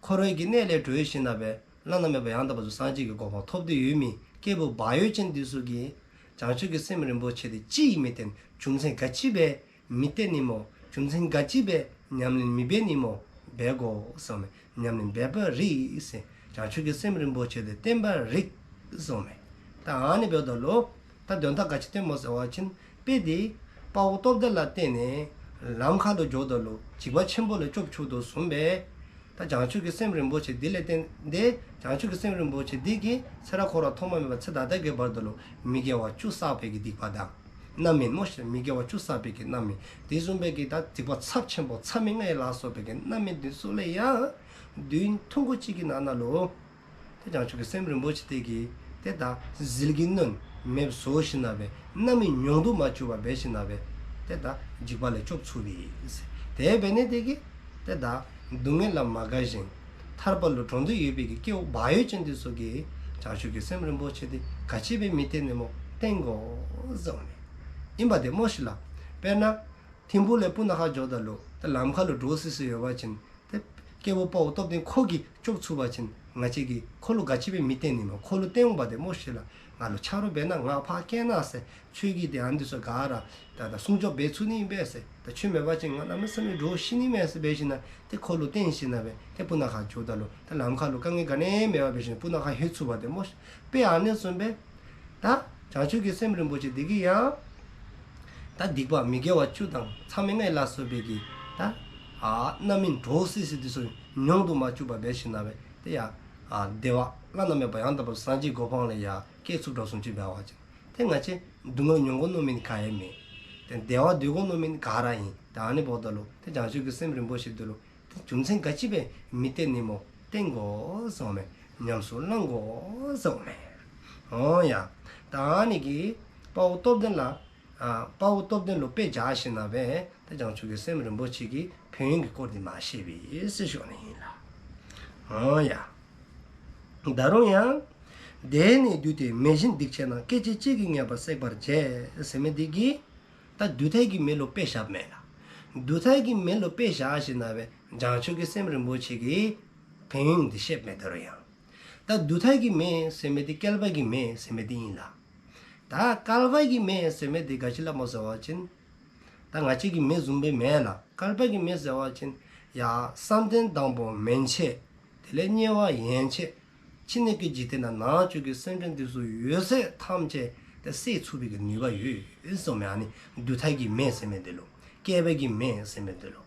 འཁོར་བའི་གི་གནས་ལས་གྲོལ་ཞིནམ་ལས་བླ་ན་མེད་པ་ཡང་དག་པར་རྫོགས་སངས་རྒྱས་ཀྱི་གོ་འཕང་ཐོབ་སྟེ་ཡོད་མི་སྐྱེས་བུ་བག་ཡོད་ཅན་འདི་ཚུ་གིས་བྱང་ཆུབ་ཀྱི་སེམས་རིན་པོ་ཆེ་འདི་ཅིས་མི་བརྟེན། རྒྱུ་མཚན་ག་ཅི་སྦེ་མི་བརྟེན་ནི་སྨོ། རྒྱུ་མཚན་ག་ཅི་སྦེ་ཉམས་ལེན་མི་འབད་ནི་སྨོ། འབད་དགོ་གསུངསམ་མས། ཉམས་ལེན་འབད་པར་རིགས་ཟེར། བྱང་ཆུབ་ཀྱི་སེམས་རིན་པོ་ཆེ་འདི་བརྟེན་པར་རིགས་གསུངསམ་མས། ད་ཨ་ནི་འབདཝ་ད་ལུ། ད་དོན་དག་ག་ཅི་སྟོནམ་སྨོ་ཟེར་བ་ཅིན། དཔེ་འདི་དཔའ་བོ་སྟོབས་ལྡན་ལ་བརྟེན་ནས་ལམ་ཁ་ལུ་འགྱོཝ་ད་ལུ་འཇིགས་པ་ཆེན་པོ་ལས་སྐྱོབ་ཚུགས་དོ་བཟུམ་སྦེ། ད་བྱང་ཆུབ་ཀྱི་སེམས་རིན་པོ་ཆེ་འདི་ལ་བརྟེན་ཏེ། བྱང་ཆུབ་ཀྱི་སེམས་རིན་པོ་ཆེ་འདི་གིས་ཚེ་རབས་འཁོར་བ་ཐོག་མ་མེད་པ་ཚེ་ད་ལྟ་གི་བར་དུ་ལུ་མི་དགེ་བ་བཅུ་བསགས་པའི་གི་སྡིག་པ་དང་། རྣམ་སྨིན་སྨོ་ཤིག། མི་དགེ་བ་བཅུ་བསགས་པའི་གི་རྣམ་སྨིན། དེ་བཟུམ་སྦེ་གི་ད་སྡིག་པ་ཚབས་ཆེན་པོ་མཚམས་མེད་ལྔ་ཡི་ལ་སོགས་པའི་གི་རྣམ་སྨིན་འདི་ཚུ་ལས་ཡང་ དུས་ཡུན་ཐུང་ཀུ་ཅིག་གི་ནང་ན་ལུ་ཏེ་བྱང་ཆུབ་ཀྱི་སེམས་རིན་པོ་ཆེ་དེ་གིས་ཏེ་ད་ཟིལ་གྱིས་གནོན་མེདཔ་བཟོ་ཞིནམ་ལས་རྣམ་སྨིན་མྱོང་དུ་མ་བཅུག་པར་འབད་ཞིནམ་ལས་ཏེ་ད་འཇིགས་པ་ལས་སྐྱོབ་ཚུགས་པས། དེ་འབད་ནི་དེ་གིས་ཏེ་ད་སྡུག་བསྔལ་ལ་མ་དགའ་ཞིང་ཐར་པ་ལུ་འགྲོ་འདོད་ཡོད་པའི་གི་སྐྱེ་བོ་བག་ཡོད་ཅན་དེ་ཚུ་གིས་བྱང་ཆུབ་ཀྱི་སེམས་རིན་པོ་ཆེ་དེ་ག་ཅི་སྦེ་མི་བསྟེན་ནི་སྨོ། བསྟེན་དགོ་ཟེརཝ་མས། ཨིན་པ་དེ་སྨོ་ཤིག་ལགས། དཔེར་ན་ཐིམ་ཕུག་ལས་སྤུ་ན་ཁ་འགྱོཝ་ད་ལུ་ཏེ་ལམ་ཁ་ལུ་འདྲོག་སི་སི་ཡོད་པ་ཅིན་ཏེ་སྐྱེས་བུ་དཔའ་བོ་སྟོབས་ལྡན་ཁོ་གིས་སྐྱོབ་ཚུགས་པ་ཅིན་ང་བཅས་ཀྱིས་ཁོ་ལུ་ག་ཅི་སྦེ་མི་བསྟེན་ནི་སྨོ། ཁོ་ལུ་བསྟེན་འོང་པ་དེ་སྨོ་ཤིག་ལགས། ང་ལུ་ཆ་རོགས་འབད་གནང་། ང་ཕར་བསྐྱལ་གནང་ཟེར། ཁྱོད་ཀྱིས་དེ་ཨ་ནི་འདི་ཚུ་ག་ར་ད་ད་སྲུང་སྐྱོབ་འབད་ཚུགས་ནི་ཨིན་པས་ཟེར། ད་ཁྱོད་མེད་པ་ཅིན་ང་གནམ་མེད་ས་མེད་འདྲོག་ཤི་ནི་མས་ཟེར་འབད་ཞིནམ་ལས་ཏེ་ཁོ་ལུ་བསྟེན་ཞིནམ་ལས་ཏེ་སྤུ་ན་ཁ་འགྱོཝ་ད་ལུ་ཏེ་ལམ་ཁ་ལུ་དཀའ་ངལ་ག་ནི་མེད་པར་འབད་ཞིནམ་ལས་སྤུ་ན་ཁ་ལྷོད་ཚུགས་པ་དེ་སྨོ་ཤིག། དཔེ་ཨ་ནི་བཟུམ་སྦེ་ད་བྱང་ཆུབ་ཀྱི་སེམས་རིན་པོ་ཆེ་དེ་གིས་ཡང་ད་སྡིག་པ་མི་དགེ་བ་བཅུ་དང་མཚམས་མེད་ལྔ་ལ་སོགས་པའི་གི་ད་ཨ་རྣམ་སྨིན་འདྲོག་སི་སི་དེ་ཚུ་མྱོང་དུ་མ་བཅུག་པར་འབད་ཞིནམ་ལས་ཏེ་ཡང་ཨ་བདེ་བ་བླ་ན་མེད་པ་ཡང་དག་པར་སངས་རྒྱས་གོ་འཕང་ལུ་ཡར་བསྐྱལ་ཚུགསཔ་འདྲཝ་བཟུམ་ཅིག་འབད་བ་ཅིན་ཏེ་ང་བཅས་སྡུག་བསྔལ་མྱོང་དགོ་མནོ་མི་ག་ཡང་མེད། ཏེ་བདེ་བ་འདོད་དགོ་མནོ་མི་ག་ར་ཨིན། ད་ཨ་ནི་འབདཝ་ད་ལུ་ཏེ་བྱང་ཆུབ་ཀྱི་སེམས་རིན་པོ་ཆེ་དེ་ལུ་ཏེ་རྒྱུ་མཚན་ག་ཅི་སྦེ་མི་བསྟེན་ནི་སྨོ། བསྟེན་དགོ་ཟེརཝ་མས། ཉམས་སུ་བླང་དགོ་ཟེརཝ་མས། འོང་ཡ། ད་ཨ་ནི་གིས་དཔའ་བོ་སྟོབས་ལྡན་ལ་ཨ་དཔའ་བོ་སྟོབས་ལྡན་ལུ་དཔེ་བཞག་ཞིནམ་ལས་ཏེ་བྱང་ཆུབ་ཀྱི་སེམས་རིན་པོ་ཆེ་གི་ཕན་ཡོན་གྱི་སྐོར་འདི་མར་བཤད་པས་ཟེར་ཞུ་ནི་ཨིན་ལགས། འོང་ཡ། ད་རུང་ཡང་། དེ་ནས་དུས་མཐའི་མེ་བཞིན་སྡིག་ཆེན་རྣམས། སྐད་ཅིག་གཅིག་གིས་ངེས་པར་སྲེག་པར་བྱེད། ཟེར་མི་འདི་གིས་ད་དུས་མཐའི་གི་མེ་ལུ་དཔེ་བཞགཔ་མས་ལགས། དུས་མཐའི་གི་མེ་ལུ་དཔེ་བཞག་ཞིནམ་ལས་བྱང་ཆུབ་ཀྱི་སེམས་རིན་པོ་ཆེ་གི་ཕན་ཡོན་འདི་བཤདཔ་མས། ད་རུང་ཡང་། ད་དུས་མཐའི་གི་མེ་ཟེར་མི་འདི་བསྐལ་པ་གི་མེ་ཟེར་མི་འདི་ཨིན་ལགས། ད་བསྐལ་པ་གི་མེ་ཟེར་མི་འདི་ག་ཅི་ལུ་སྨོ་ཟེར་བ་ཅིན་ད་ང་བཅས་ཀྱི་མེ་བཟུམ་སྦེ་མེན་ལགས། བསྐལ་པ་གི་མེ་ཟེར་བ་ཅིན་ཡར་བསམ་གཏན་དང་པོ་མན་ཆད། དེ་ལས་དམྱལ་བ་ཡན་ཆད། ཕྱི་སྣོད་ཀྱི་འཇིག་རྟེན་ནང་ནང་བཅུད་ཀྱི་སེམས་ཅན་འདི་ཚུ་ཡོད་ཚད་ཐམས་ཅད་ཏེ་སྲེག་ཚུགས་པའི་གི་ནུས་པ་ཡོད་ཟེརཝ་མས། ཨ་ནི་དུས་མཐའི་གི་མེ་ཟེར་མི་འདི་ལུ། བསྐལ་པ་གི་མེ་ཟེར་མི་འདི་ལུ།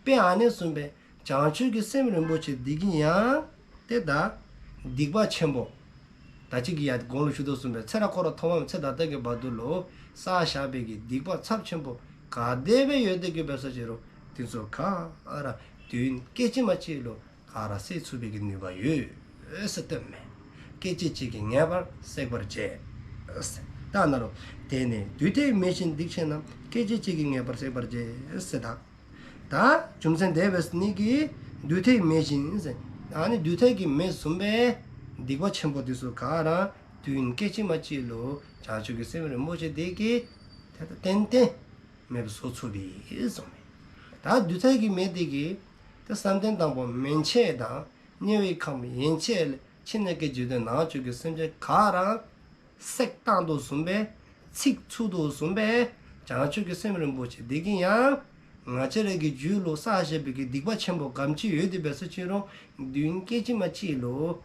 དཔེ་ཨ་ནི་བཟུམ་སྦེ་བྱང་ཆུབ་ཀྱི་སེམས་རིན་པོ་ཆེ་འདི་གིས་ཡང་ཏེ་ད་སྡིག་པ་ཆེན་པོ། ད་ཅི་གི་ཡང་གོང་ལུ་ཞུ་དོ་བཟུམ་སྦེ་ཚེ་རབས་འཁོར་བ་ཐོག་མ་མེད་པ་ཚེ་ད་ལྟ་གི་བར་དུ་ལུ་བསགས་བཞག་པའི་གི་སྡིག་པ་ཚབས་ཆེན་པོ་ག་དེ་སྦེ་ཡོད་དེ་གི་འབད་ས་ཅི་རུང་དེ་ཚུ་ག་ར་དུས་ཡུན་སྐད་ཅིག་མ་གཅིག་ལུ་ག་ར་སྲེག་ཚུགས་པའི་གི་ནུས་པ་ཡོད་ཟེར་སྟོནམ་མས། སྐད་ཅིག་གཅིག་གིས་ངེས་པར་སྲེག་པར་བྱེད། ད་ནཱ་ལུ། དེ་ནས་དུས་མཐའི་མེ་བཞིན་སྡིག་ཆེན་རྣམས། སྐད་ཅིག་གཅིག་གིས་ངེས་པར་སྲེག་པར་བྱེད་ཟེར་ད། ད་རྒྱུ་མཚན་དེ་འབད་ནི་གིས་དུས་མཐའི་མེ་བཞིན་ཟེར། ཨ་ནི་དུས་མཐའི་གི་མེ་བཟུམ་སྦེ་སྡིག་པ་ཆེན་པོ་དེ་ཚུ་ག་ར་དུས་ཡུན་སྐད་ཅིག་མ་གཅིག་ལུ་བྱང་ཆུབ་ཀྱི་སེམས་རིན་པོ་ཆེ་དེ་གིས་ཏན་ཏན་མེདཔ་བཟོ་ཚུགས་པས་གསུངསམ་མས། ད་དུས་མཐའི་གི་མེ་དེ་གིས་ཏེ་བསམ་གཏན་དང་པོ་མན་ཆད་དང་དམྱལ་བའི་ཁམས་ཡན་ཆད་ལས་ཕྱི་སྣོད་ཀྱི་འཇིག་རྟེན་ནང་བཅུད་ཀྱི་སེམས་ཅན་ག་ར་བསྲེགས་བཏང་དོ་བཟུམ་སྦེ་ཚིག་ཚུགས་དོ་བཟུམ་སྦེ་བྱང་ཆུབ་ཀྱི་སེམས་རིན་པོ་ཆེ་དེ་གིས་ཡང་ང་བཅས་ར་གི་རྒྱུད་ལུ་བསགས་བཞག་པའི་གི་སྡིག་པ་ཆེན་པོ་ག་དེམ་ཅིག་ཡོད་དེ་འབད་ས་ཅི་རུང་དུས་ཡུན་སྐད་ཅིག་མ་གཅིག་ལུ་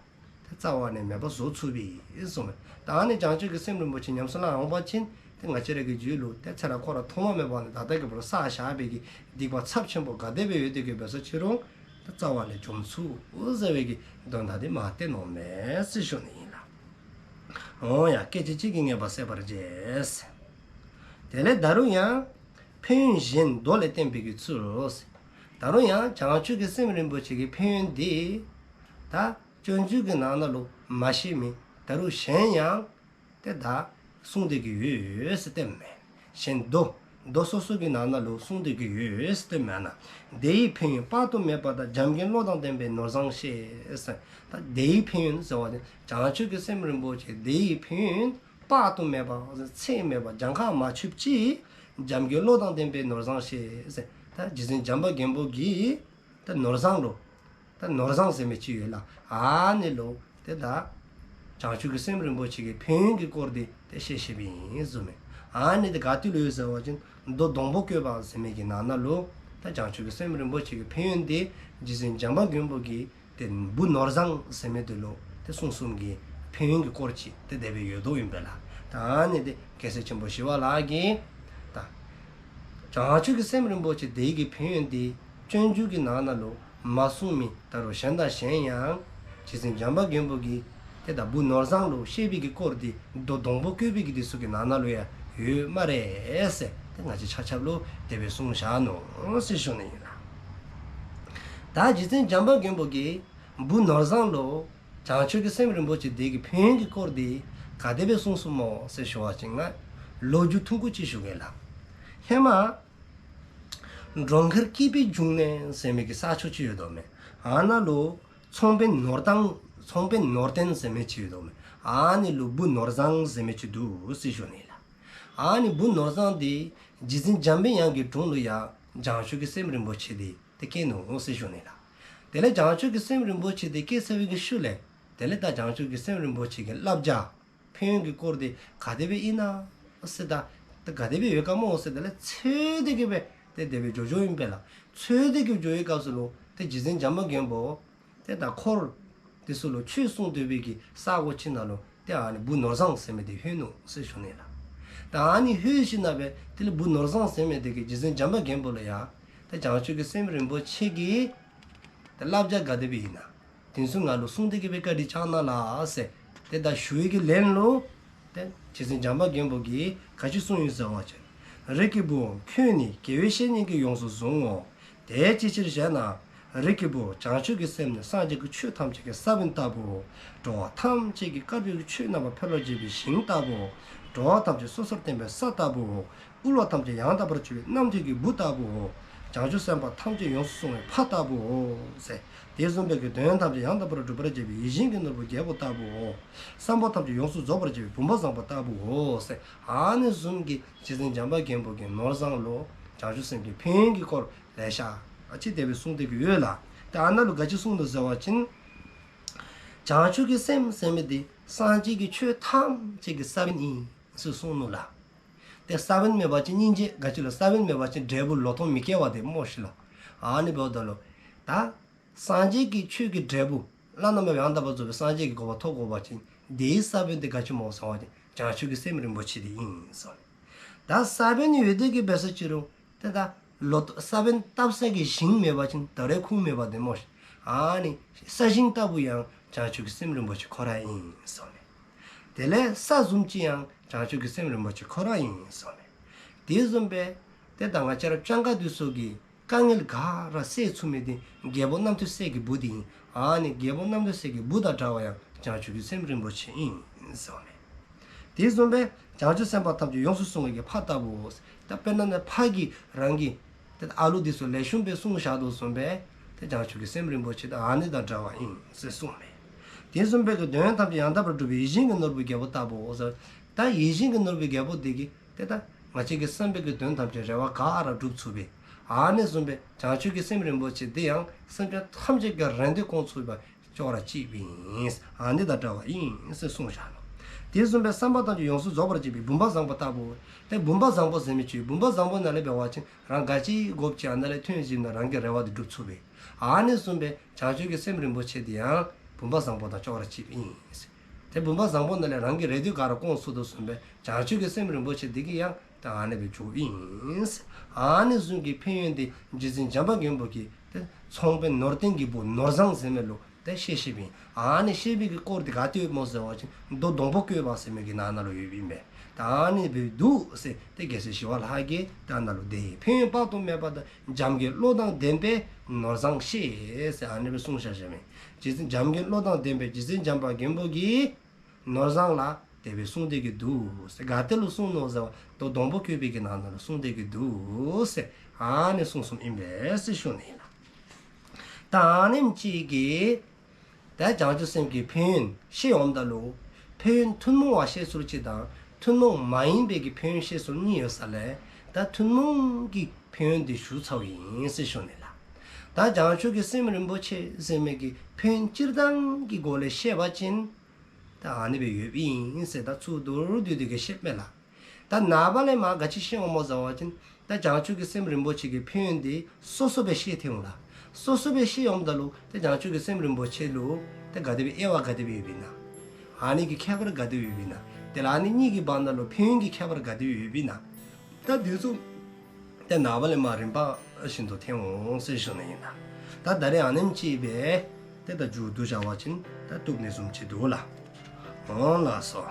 ཏེ་རྩ་བ་ནས་མེདཔ་བཟོ་ཚུགས་པས་གསུངསམ་མས། ད་ཨ་ནི་བྱང་ཆུབ་ཀྱི་སེམས་རིན་པོ་ཆེ་ཉམས་སུ་བླངས་འོང་པ་ཅིན་ཏེ་ང་བཅས་ར་གི་རྒྱུད་ལུ་ཏེ་ཚེ་རབས་འཁོར་བ་ཐོག་མ་མེད་པ་ནས་ད་ལྟ་གི་བར་བསགས་བཞག་པའི་གི་སྡིག་པ་ཚབས་ཆེན་པོ་ག་དེ་སྦེ་ཡོད་དེ་གི་འབད་ས་ཅི་རུང་ཏེ་རྩ་བ་ནས་འཇོམས་ཚུགས་ཟེར་བའི་གི་དོན་དག་དེ་མར་བསྟནམ་མས་ཟེར་ཞུ་ནི་ཨིན་ལགས། འོང་ཡ། སྐད་ཅིག་གཅིག་གིས་ངེས་པར་སྲེག་པར་བྱེད། དེ་ལས་ད་རུང་ཡང་ཕན་ཡོན་གཞན་མདོ་ལས་བསྟན་པའི་གི་ཚུལ། ད་རུང་ཡང་བྱང་ཆུབ་ཀྱི་སེམས་རིན་པོ་ཆེ་གི་ཕན་ཡོན་འདི་ད་སྤྱོད་འཇུག་གི་ནང་ན་ལུ་མ་བཤད་མི་ད་རུང་གཞན་ཡང་ཏེ་ད་གསུངས་ཏེ་གི་ཡོད་ཟེར་སྟོནམ་མས། གཞན་མདོ་མདོ་སོ་སོ་གི་ནང་ན་ལུ་གསུངས་ཏེ་གི་ཡོད་ཟེར་སྟོནམ་མས་ན། དེ་ཡི་ཕན་ཡོན་དཔག་ཏུ་མེད་པ་དང་། བྱམས་མགོན་བློ་དང་ལྡན་པའི་ནོར་བཟང་ཤེས་ཟེར། ད་དེ་ཡི་ཕན་ཡོན་ཟེར་བ་ནི་བྱང་ཆུབ་ཀྱི་སེམས་རིན་པོ་ཆེ་དེ་ཡི་ཕན་ཡོན་དཔག་ཏུ་མེད་པ་ཚད་མེད་པ་གྱངས་ཁ་མ་ཆོདཔ་ཅིག་བྱམས་མགོན་བློ་དང་ལྡན་པའི་ནོར་བཟང་ཤེས་ཟེར། ད་རྗེ་བཙུན་བྱམས་པ་མགོན་པོ་གིས་ད་ནོར་བཟང་ལུ་ད་ནོར་བཟང་ཟེར་མི་ཅིག་ཡོད་ལགས། ཨ་ནི་ལུ་ཏེ་ད་བྱང་ཆུབ་ཀྱི་སེམས་རིན་པོ་ཆེ་གི་ཕན་ཡོན་གྱི་སྐོར་འདི་ཏེ་བཤད་བཤདཔ་ཨིན་གསུངསམ་མས། ཨ་ནི་འདི་ག་ཏེ་ལུ་ཡོད་ཟེར་བ་ཅིན་མདོ་སྡོང་པོ་བཀོད་པ་ཟེར་མི་གི་ནང་ན་ལུ་ད་བྱང་ཆུབ་ཀྱི་སེམས་རིན་པོ་ཆེ་གི་ཕན་ཡོན་འདི་རྗེ་བཙུན་བྱམས་པ་མགོན་པོ་གིས་ཏེ་བུ་ནོར་བཟང་ཟེར་མི་འདི་ལུ་ཏེ་གསུངས་གསུངསམ་གི་ཕན་ཡོན་གྱི་སྐོར་ཅིག་ཏེ་དེ་སྦེ་ཡོདཔ་ཨིན་པས་ལགས། ད་ཨ་ནི་འདི་རྒྱལ་སྲས་ཆེན་པོ་ཞི་བ་ལྷ་གིས་ད་བྱང་ཆུབ་ཀྱི་སེམས་རིན་པོ་ཆེ་དེ་གི་ཕན་ཡོན་འདི་སྤྱོད་འཇུག་གི་ནང་ན་ལུ་མ་གསུངས་མི་ད་རུང་གཞན་དང་གཞན་ཡང་རྗེ་བཙུན་བྱམས་པ་མགོན་པོ་གིས་ཏེ་ད་བུ་ནོར་བཟང་ལུ་བཤད་པའི་གི་སྐོར་འདི་མདོ་སྡོང་པོ་བཀོད་པའི་གི་འདི་ཚུ་གི་ནང་ན་ལུ་ཡང་ཡོད་སྨ་རེ་ཟེར་ཏེ་ང་བཅས་ཆ་ཁྱབ་ལུ་དེ་སྦེ་གསུངས་བཞག་ནུག་ཟེར་ཞུ་ནི་ཨིན་ལགས། ད་རྗེ་བཙུན་བྱམས་པ་མགོན་པོ་གིས་བུ་ནོར་བཟང་ལུ་བྱང་ཆུབ་ཀྱི་སེམས་རིན་པོ་ཆེ་དེ་གི་ཕན་ཡོན་གྱི་སྐོར་དེ་ག་དེ་སྦེ་གསུངས་གསུངསམ་སྨོ་ཟེར་ཞུ་བ་ཅིན་ང་ལོ་རྒྱུས་ཐུང་ཀུ་ཅིག་ཞུ་གེ་ལགས། ཧེ་མ་འགྲོ་མགོན་སྐྱིད་པའི་འབྱུང་གནས་ཟེར་མི་གི་ས་ཕྱོགས་ཅིག་ཡོདཔ་མས། ཨ་ནཱ་ལུ་ཚོང་དཔོན་ནོར་ལྡན་ཚོང་དཔོན་ནོར་ལྡན་ཟེར་མི་ཅིག་ཡོདཔ་མས། ཨ་ནི་ལུ་བུ་ནོར་བཟང་ཟེར་མི་ཅིག་འདུག་ཟེར་ཞུ་ནི་ལགས། ཨ་ནི་བུ་ནོར་བཟང་དེ་རྗེ་བཙུན་འཇམ་པའི་དབྱངས་ཀྱི་དྲུང་ལུ་ཡང་བྱང་ཆུབ་ཀྱི་སེམས་རིན་པོ་ཆེ་དེ་དེ་སྐྱེས་ནུག་ཟེར་ཞུ་ནི་ལགས། དེ་ལས་བྱང་ཆུབ་ཀྱི་སེམས་རིན་པོ་ཆེ་དེ་སྐྱེས་ཚར་བའི་གི་ཤུལ་ལས་དེ་ལས་ད་བྱང་ཆུབ་ཀྱི་སེམས་རིན་པོ་ཆེ་གི་བསླབ་བྱ་ཕན་ཡོན་གྱི་སྐོར་དེ་ག་དེ་སྦེ་ཨིན་ན་ཟེར་ད་ད་ག་དེ་སྦེ་ཡོད་ག་སྨོ་ཟེར་དེ་ལས་ཚོད་དེ་གི་སྦེ་དེ་དེ་སྦེ་འགྱོ་འགྱོཝ་ཨིན་པས་ལགས། ཚོད་དེ་གི་འགྱོ་བའི་སྐབས་སུ་ལུ་དེ་རྗེ་བཙུན་འཇམ་པ་མགོན་པོ་དེ་ད་འཁོར་དེ་ཚུ་ལུ་ཆོས་གསུང་སྡོད་པའི་གི་ས་གོ་ཅིག་ནང་ལུ་དེ་ཨ་ནི་བུ་ནོར་བཟང་ཟེར་མི་དེ་ལྷོད་ནུག་ཟེར་ཞུ་ནི་ལགས། ད་ཨ་ནི་ལྷོད་ཞིནམ་ལས་དེ་ལས་བུ་ནོར་བཟང་ཟེར་མི་དེ་གིས་རྗེ་བཙུན་འཇམ་པ་མགོན་པོ་ལུ་ཡང་དེ་བྱང་ཆུབ་ཀྱི་སེམས་རིན་པོ་ཆེ་གི་དེ་བསླབ་བྱ་ག་དེ་སྦེ་ཨིན་ན་དེ་ཚུ་ང་ལུ་གསུང་སྟེ་གི་སྦེ་བཀའ་དྲིན་བསྐྱང་གནང་ལགས་ཟེར་དེ་ད་ཞུ་བའི་གི་ལན་ལུ་དེ་རྗེ་བཙུན་འཇམ་པ་མགོན་པོ་གིས་ག་ཅི་གསུངས་ཡི་ཟེར་བ་ཅིན། རིགས་ཀྱི་བུ་ཁྱོད་ནི་དགེ་བའི་བཤེས་གཉེན་གྱིས་ཡོངས་སུ་བཟུང་ངོ་། དེ་ཅིའི་ཕྱིར་ཞེ་ན། རིགས་ཀྱི་བུ་བྱང་ཆུབ་ཀྱི་སེམས་ནི་སངས་རྒྱས་ཀྱི་ཆོས་ཐམས་ཅད་ཀྱི་ས་བོན་ལྟ་བུའོ། འགྲོ་བ་ཐམས་ཅད་ཀྱི་དཀར་པོའི་ཆོས་རྣམ་པར་འཕེལ་བར་བྱེད་པའི་ཞིང་ལྟ་བུའོ། འགྲོ་བ་ཐམས་ཅད་སོ་སོར་བརྟེན་པའི་ས་ལྟ་བུའོ། དབུལ་བ་ཐམས་ཅད་ཡང་དག་པར་སྤྱོད་པའི་རྣམ་ཐོས་ཀྱི་བུ་ལྟ་བུའོ། བྱང་ཆུབ་སེམས་དཔའ་ཐམས་ཅད་ཡོངས་སུ་བསྲུང་བའི་ཕ་ལྟ་བུའོ། ཟེར། དེ་བཟུམ་སྦེ་གི་དོན་ཐམས་ཅད་ཡང་དག་པར་སྒྲུབ་པར་བྱེད་པའི་ཡིད་བཞིན་གྱི་ནོར་བུ་རྒྱལ་པོ་ལྟ་བུའོ། བསམ་པ་ཐམས་ཅད་ཡོངས་སུ་རྫོགས་པར་བྱེད་པའི་བུམ་པ་བཟང་པོ་ལྟ་བུའོ། ཟེར། ཨ་ནི་བཟུམ་གྱི་རྗེ་བཙུན་འཇམ་པ་མགོན་པོ་གིས་ནོར་བཟང་ལུ་བྱང་ཆུབ་སེམས་ཀྱི་ཕན་ཡོན་གྱི་སྐོར་ལེ་ཤ་ཅིག་དེ་སྦེ་གསུངས་ཏེ་གི་ཡོད་ལགས། ཏེ་ཨ་ནཱ་ལུ་ག་ཅི་གསུངས་ནུག་ཟེར་བ་ཅིན། བྱང་ཆུབ་ཀྱི་སེམས་ཟེར་མི་དེ་སངས་རྒྱས་ཀྱི་ཆོས་ཐམས་ཅད་ཀྱི་ས་བོན་ཨིན་ཟེར་གསུངས་ནུག་ལགས། ཏེ་ས་བོན་མེད་པ་ཅིན་སྙིང་རྗེ་ག་ཅི་ལོ། ས་བོན་མེད་པ་ཅིན་འབྲས་བུ་ལོ་ཐོག་མི་སྐྱེ་བ་དེ་སྨོ་ཤིག་ལགས། ཨ་ནི་འབདཝ་ད་ལུ་ད་སངས་རྒྱས་ཀྱི་ཆོས་ཀྱི་འབྲས་བུ་བླ་ན་མེད་པའི་ཡང་དག་པར་རྫོགས་པའི་སངས་རྒྱས་ཀྱི་གོ་འཕང་ཐོབ་དགོ་པ་ཅིན་དེའི་ས་བོན་དེ་ག་ཅི་སྨོ་ཟེར་བ་ཅིན་བྱང་ཆུབ་ཀྱི་སེམས་རིན་པོ་ཆེ་དེ་ཨིན་ཟེར་ནི། ད་ས་བོན་ཡོད་དེ་གི་འབད་ས་ཅི་རུང་ཏེ་ད་ལོ་ས་བོན་བཏབ་ས་གི་ཞིང་མེད་པ་ཅིན་ད་རེས་ཁུངས་མེད་པ་དེ་སྨོ་ཤིག། ཨ་ནི་ས་ཞིང་ལྟ་བུ་ཡང་བྱང་ཆུབ་ཀྱི་སེམས་རིན་པོ་ཆེ་ཁོ་ར་ཨིན་ཟེར་ནི། དེ་ལས་ས་བཟུམ་ཅིག་ཡང་བྱང་ཆུབ་ཀྱི་སེམས་རིན་པོ་ཆེ་ཁོ་ར་ཨིན་ཟེར་ནི། དེ་བཟུམ་སྦེ་ཏེ་ད་ང་བཅས་ར་སྤྱང་ཀ་དེ་ཚུ་གི་དཀའ་ངལ་ག་ར་སེལ་ཚུགས་མི་དེ་རྒྱལ་པོ་རྣམ་ཐོས་སྲས་ཀྱི་བུ་དེ་ཨིན། ཨ་ནི་རྒྱལ་པོ་རྣམ་ཐོས་སྲས་ཀྱི་བུ་དང་འདྲ་བ་ཡང་བྱང་ཆུབ་ཀྱི་སེམས་རིན་པོ་ཆེ་ཨིན་ཟེར་ནི། དེ་བཟུམ་སྦེ་བྱང་ཆུབ་སེམས་དཔའ་ཐམས་ཅད་ཡོངས་སུ་བསྲུང་བའི་གི་ཕ་ལྟ་བུའོ། ད་དཔེར་ན་ནི་ཕ་གིས་རང་གི་ཏེ་ཨ་ལུ་དེ་ཚུ་ལེགས་ཤོམ་སྦེ་བསྲུང་བཞག་དོ་བཟུམ་སྦེ་ཏེ་བྱང་ཆུབ་ཀྱི་སེམས་རིན་པོ་ཆེ་དེ་ཨ་ནི་དང་འདྲ་བ་ཨིན་ཟེར་གསུངས་མས། དེ་བཟུམ་སྦེ་གི་དོན་ཐམས་ཅད་ཡང་དག་པར་སྒྲུབ་པའི་ཡིད་བཞིན་གྱི་ནོར་བུ་རྒྱལ་པོ་ལྟ་བུའོ་ཟེར། ད་ཡིད་བཞིན་གྱི་ནོར་བུ་རྒྱལ་པོ་དེ་གིས་ཏེ་ད་ང་བཅས་ཀྱི་བསམ་པའི་གི་དོན་ཐམས་ཅད་རེ་བ་ག་ར་སྒྲུབ་ཚུགས་པས། ཨ་ནི་བཟུམ་སྦེ་བྱང་ཆུབ་ཀྱི་སེམས་རིན་པོ་ཆེ་དེ་ཡང་སེམས་ཅན་ཐམས་ཅད་ཀྱི་རེ་འདོད་སྐོང་ཚུགས་པ་ཅོག་ར་གཅིག་ཨིན། ཨ་ནི་དང་འདྲ་བ་ཨིན་ཟེར་གསུངས་བཞག་ནུག། དེ་བཟུམ་སྦེ་བསམ་པ་ཐམས་ཅད་ཡོངས་སུ་རྫོགས་པར་བྱེད་པའི་བུམ་པ་བཟང་པོ་ལྟ་བུ། ཏེ་བུམ་པ་བཟང་པོ་ཟེར་མི་ཅིག་བུམ་པ་བཟང་པོ་ནང་ལས་འབད་བ་ཅིན་རང་ག་ཅི་དགོཔ་ཅིག་ཨ་ནཱ་ལས་ཐོན་ཞིནམ་ལས་རང་གི་རེ་བ་དེ་སྒྲུབ་ཚུགས་པས། ཨ་ནི་བཟུམ་སྦེ་བྱང་ཆུབ་ཀྱི་སེམས་རིན་པོ་ཆེ་དེ་ཡང་བུམ་པ་བཟང་པོ་དང་ཅོག་ར་གཅིག་ཨིན། ཏེ་བུམ་པ་བཟང་པོ་ནང་ལས་རང་གི་རེ་འདོད་ག་ར་སྐོང་ཚུགས་དོ་བཟུམ་སྦེ་བྱང་ཆུབ་ཀྱི་སེམས་རིན་པོ་ཆེ་དེ་གིས་ཡང་ད་ཨ་ནི་སྦེ་འགྱོཝ་ཨིན། ཨ་ནི་བཟུམ་གྱི་ཕན་ཡོན་དེ་རྗེ་བཙུན་འཇམ་པ་མགོན་པོ་གིས་ཏེ་ཚོང་དཔོན་ནོར་ལྡན་གྱི་བུ་ནོར་བཟང་ཟེར་མི་ལུ་ཏེ་བཤད་བཤདཔ་ཨིན། ཨ་ནི་བཤད་པའི་གི་སྐོར་དེ་ག་ཏེ་ཡོདཔ་སྨོ་ཟེར་བ་ཅིན་མདོ་སྡོང་པོ་བཀོད་པ་ཟེར་མི་གི་ནང་ན་ལུ་ཡོདཔ་ཨིན་པས། ད་ཨ་ནི་སྦེ་འདུག་ཟེར་ཏེ་རྒྱལ་སྲས་ཞི་བ་ལྷ་གིས་ད་ཨ་ནཱ་ལུ་དེ་ཕན་ཡོན་དཔག་ཏུ་མེད་པ་དང་བྱམས་མགོན་བློ་དང་ལྡན་པས་ནོར་བཟང་བཤད་ཟེར་ཨ་ནི་སྦེ་གསུངས་བཞག་བཞགཔ་ཨིན། རྗེ་བཙུན་བྱམས་མགོན་བློ་དང་ལྡན་པས་རྗེ་བཙུན་འཇམ་པ་མགོན་པོ་གིས་ནོར་བཟང་ལུ་དེ་སྦེ་གསུངས་ཏེ་གི་འདུག་ཟེར། ག་ཏེ་ལུ་གསུངས་ནུག་ཟེར་བ་ཅིན་མདོ་སྡོང་པོ་བཀོད་པའི་གི་ནང་ན་ལུ་གསུངས་ཏེ་གི་འདུག་ཟེར་ཨ་ནི་གསུངས་གསུངསམ་ཨིན་པས་ཟེར་ཞུ་ནི་ཨིན་ལགས། ད་ཨ་ནེམ་ཅིག་གིས་ད་བྱང་ཆུབ་སེམས་ཀྱི་ཕན་ཡོན་བཤད་འོངམ་ད་ལུ་ཕན་ཡོན་ཐུན་མོང་བ་བཤད་སྲོལ་གཅིག་དང་ཐུན་མོང་མ་ཡིན་པའི་གི་ཕན་ཡོན་བཤད་སྲོལ་གཉིས་ཡོད་ས་ལས་ད་ཐུན་མོང་གི་ཕན་ཡོན་དེ་ཞུ་ཚརཝ་ཨིན་ཟེར་ཞུ་ནི་ལགས། ད་བྱང་ཆུབ་ཀྱི་སེམས་རིན་པོ་ཆེ་ཟེར་མི་གི་ཕན་ཡོན་སྤྱིར་བཏང་གི་སྒོ་ལས་བཤད་པ་ཅིན་ད་ཨ་ནི་སྦེ་ཡོདཔ་ཨིན་ཟེར་ད་ཚུལ་མདོར་བསྡུས་ཏེ་གི་བཤདཔ་མས་ལགས། ད་ནངས་པ་ལས་མར་ག་ཅི་བཤད་འོང་སྨོ་ཟེར་བ་ཅིན་ད་བྱང་ཆུབ་ཀྱི་སེམས་རིན་པོ་ཆེ་གི་ཕན་ཡོན་དེ་སོ་སོ་སྦེ་བཤད་ཐལ་འོང་ལགས། སོ་སོ་སྦེ་བཤད་འོངམ་ད་ལུ་ད་བྱང་ཆུབ་ཀྱི་སེམས་རིན་པོ་ཆེ་ལུ་ད་ག་དེ་སྦེ་དབྱེ་བ་ག་དེ་སྦེ་ཡོདཔ་ཨིན་ན། ཨ་ནི་གི་ཁྱད་པར་ག་དེ་སྦེ་ཡོདཔ་ཨིན་ན། དེ་ལས་ཨ་ནི་གཉིས་ཀྱི་བར་ན་ལུ་ཕན་ཡོན་གྱི་ཁྱད་པར་ག་དེ་སྦེ་ཡོདཔ་ཨིན་ན། ད་དེ་ཚུ་ཏེ་ནངས་པ་ལས་མར་རིམ་པ་བཞིན་དུ་ཐོན་འོང་ཟེར་ཞུ་ནི་ཨིན་ལགས། ད་ད་རེས་ཨ་ནེམ་ཅིག་སྦེ་ཏེ་ད་མཇུག་བསྡུ་བཞག་པ་ཅིན་ད་བཏུབ་ནི་བཟུམ་ཅིག་འདུག་ལགས། འོང་ལགས་སོ།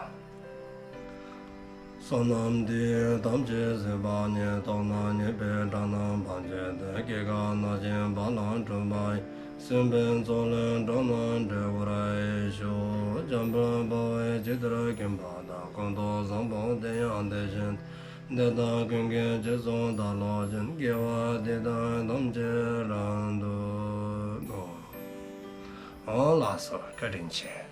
བསོད་ནམས་འདི་ཡིས་ཐམས་ཅད་གཟིགས་པ་ཉིད། མདོར་ན་ཉེས་པའི་དགྲ་རྣམས་ཕམ་བྱས་ཏེ། སྐྱེ་རྒ་ན་འཆིའི་རྦ་རླབས་འཁྲུགས་པ་ཡི། སྲིད་པའི་མཚོ་ལས་འགྲོ་རྣམས་སྒྲོལ་བར་ཤོག། འཇམ་དཔལ་དཔའ་བོས་ཇི་ལྟར་མཁྱེན་པ་དང་། ཀུན་ཏུ་བཟང་པོ་དེ་ཡང་དེ་བཞིན་ཏེ། དེ་དག་ཀུན་གྱི་རྗེས་སུ་བདག་སློབ་ཅིང་། དགེ་བ་འདི་དག་ཐམས་ཅད་རབ་ཏུ་བསྔོ། ཨོ་ལགས་སོ། བཀའ་དྲིན་ཆེ།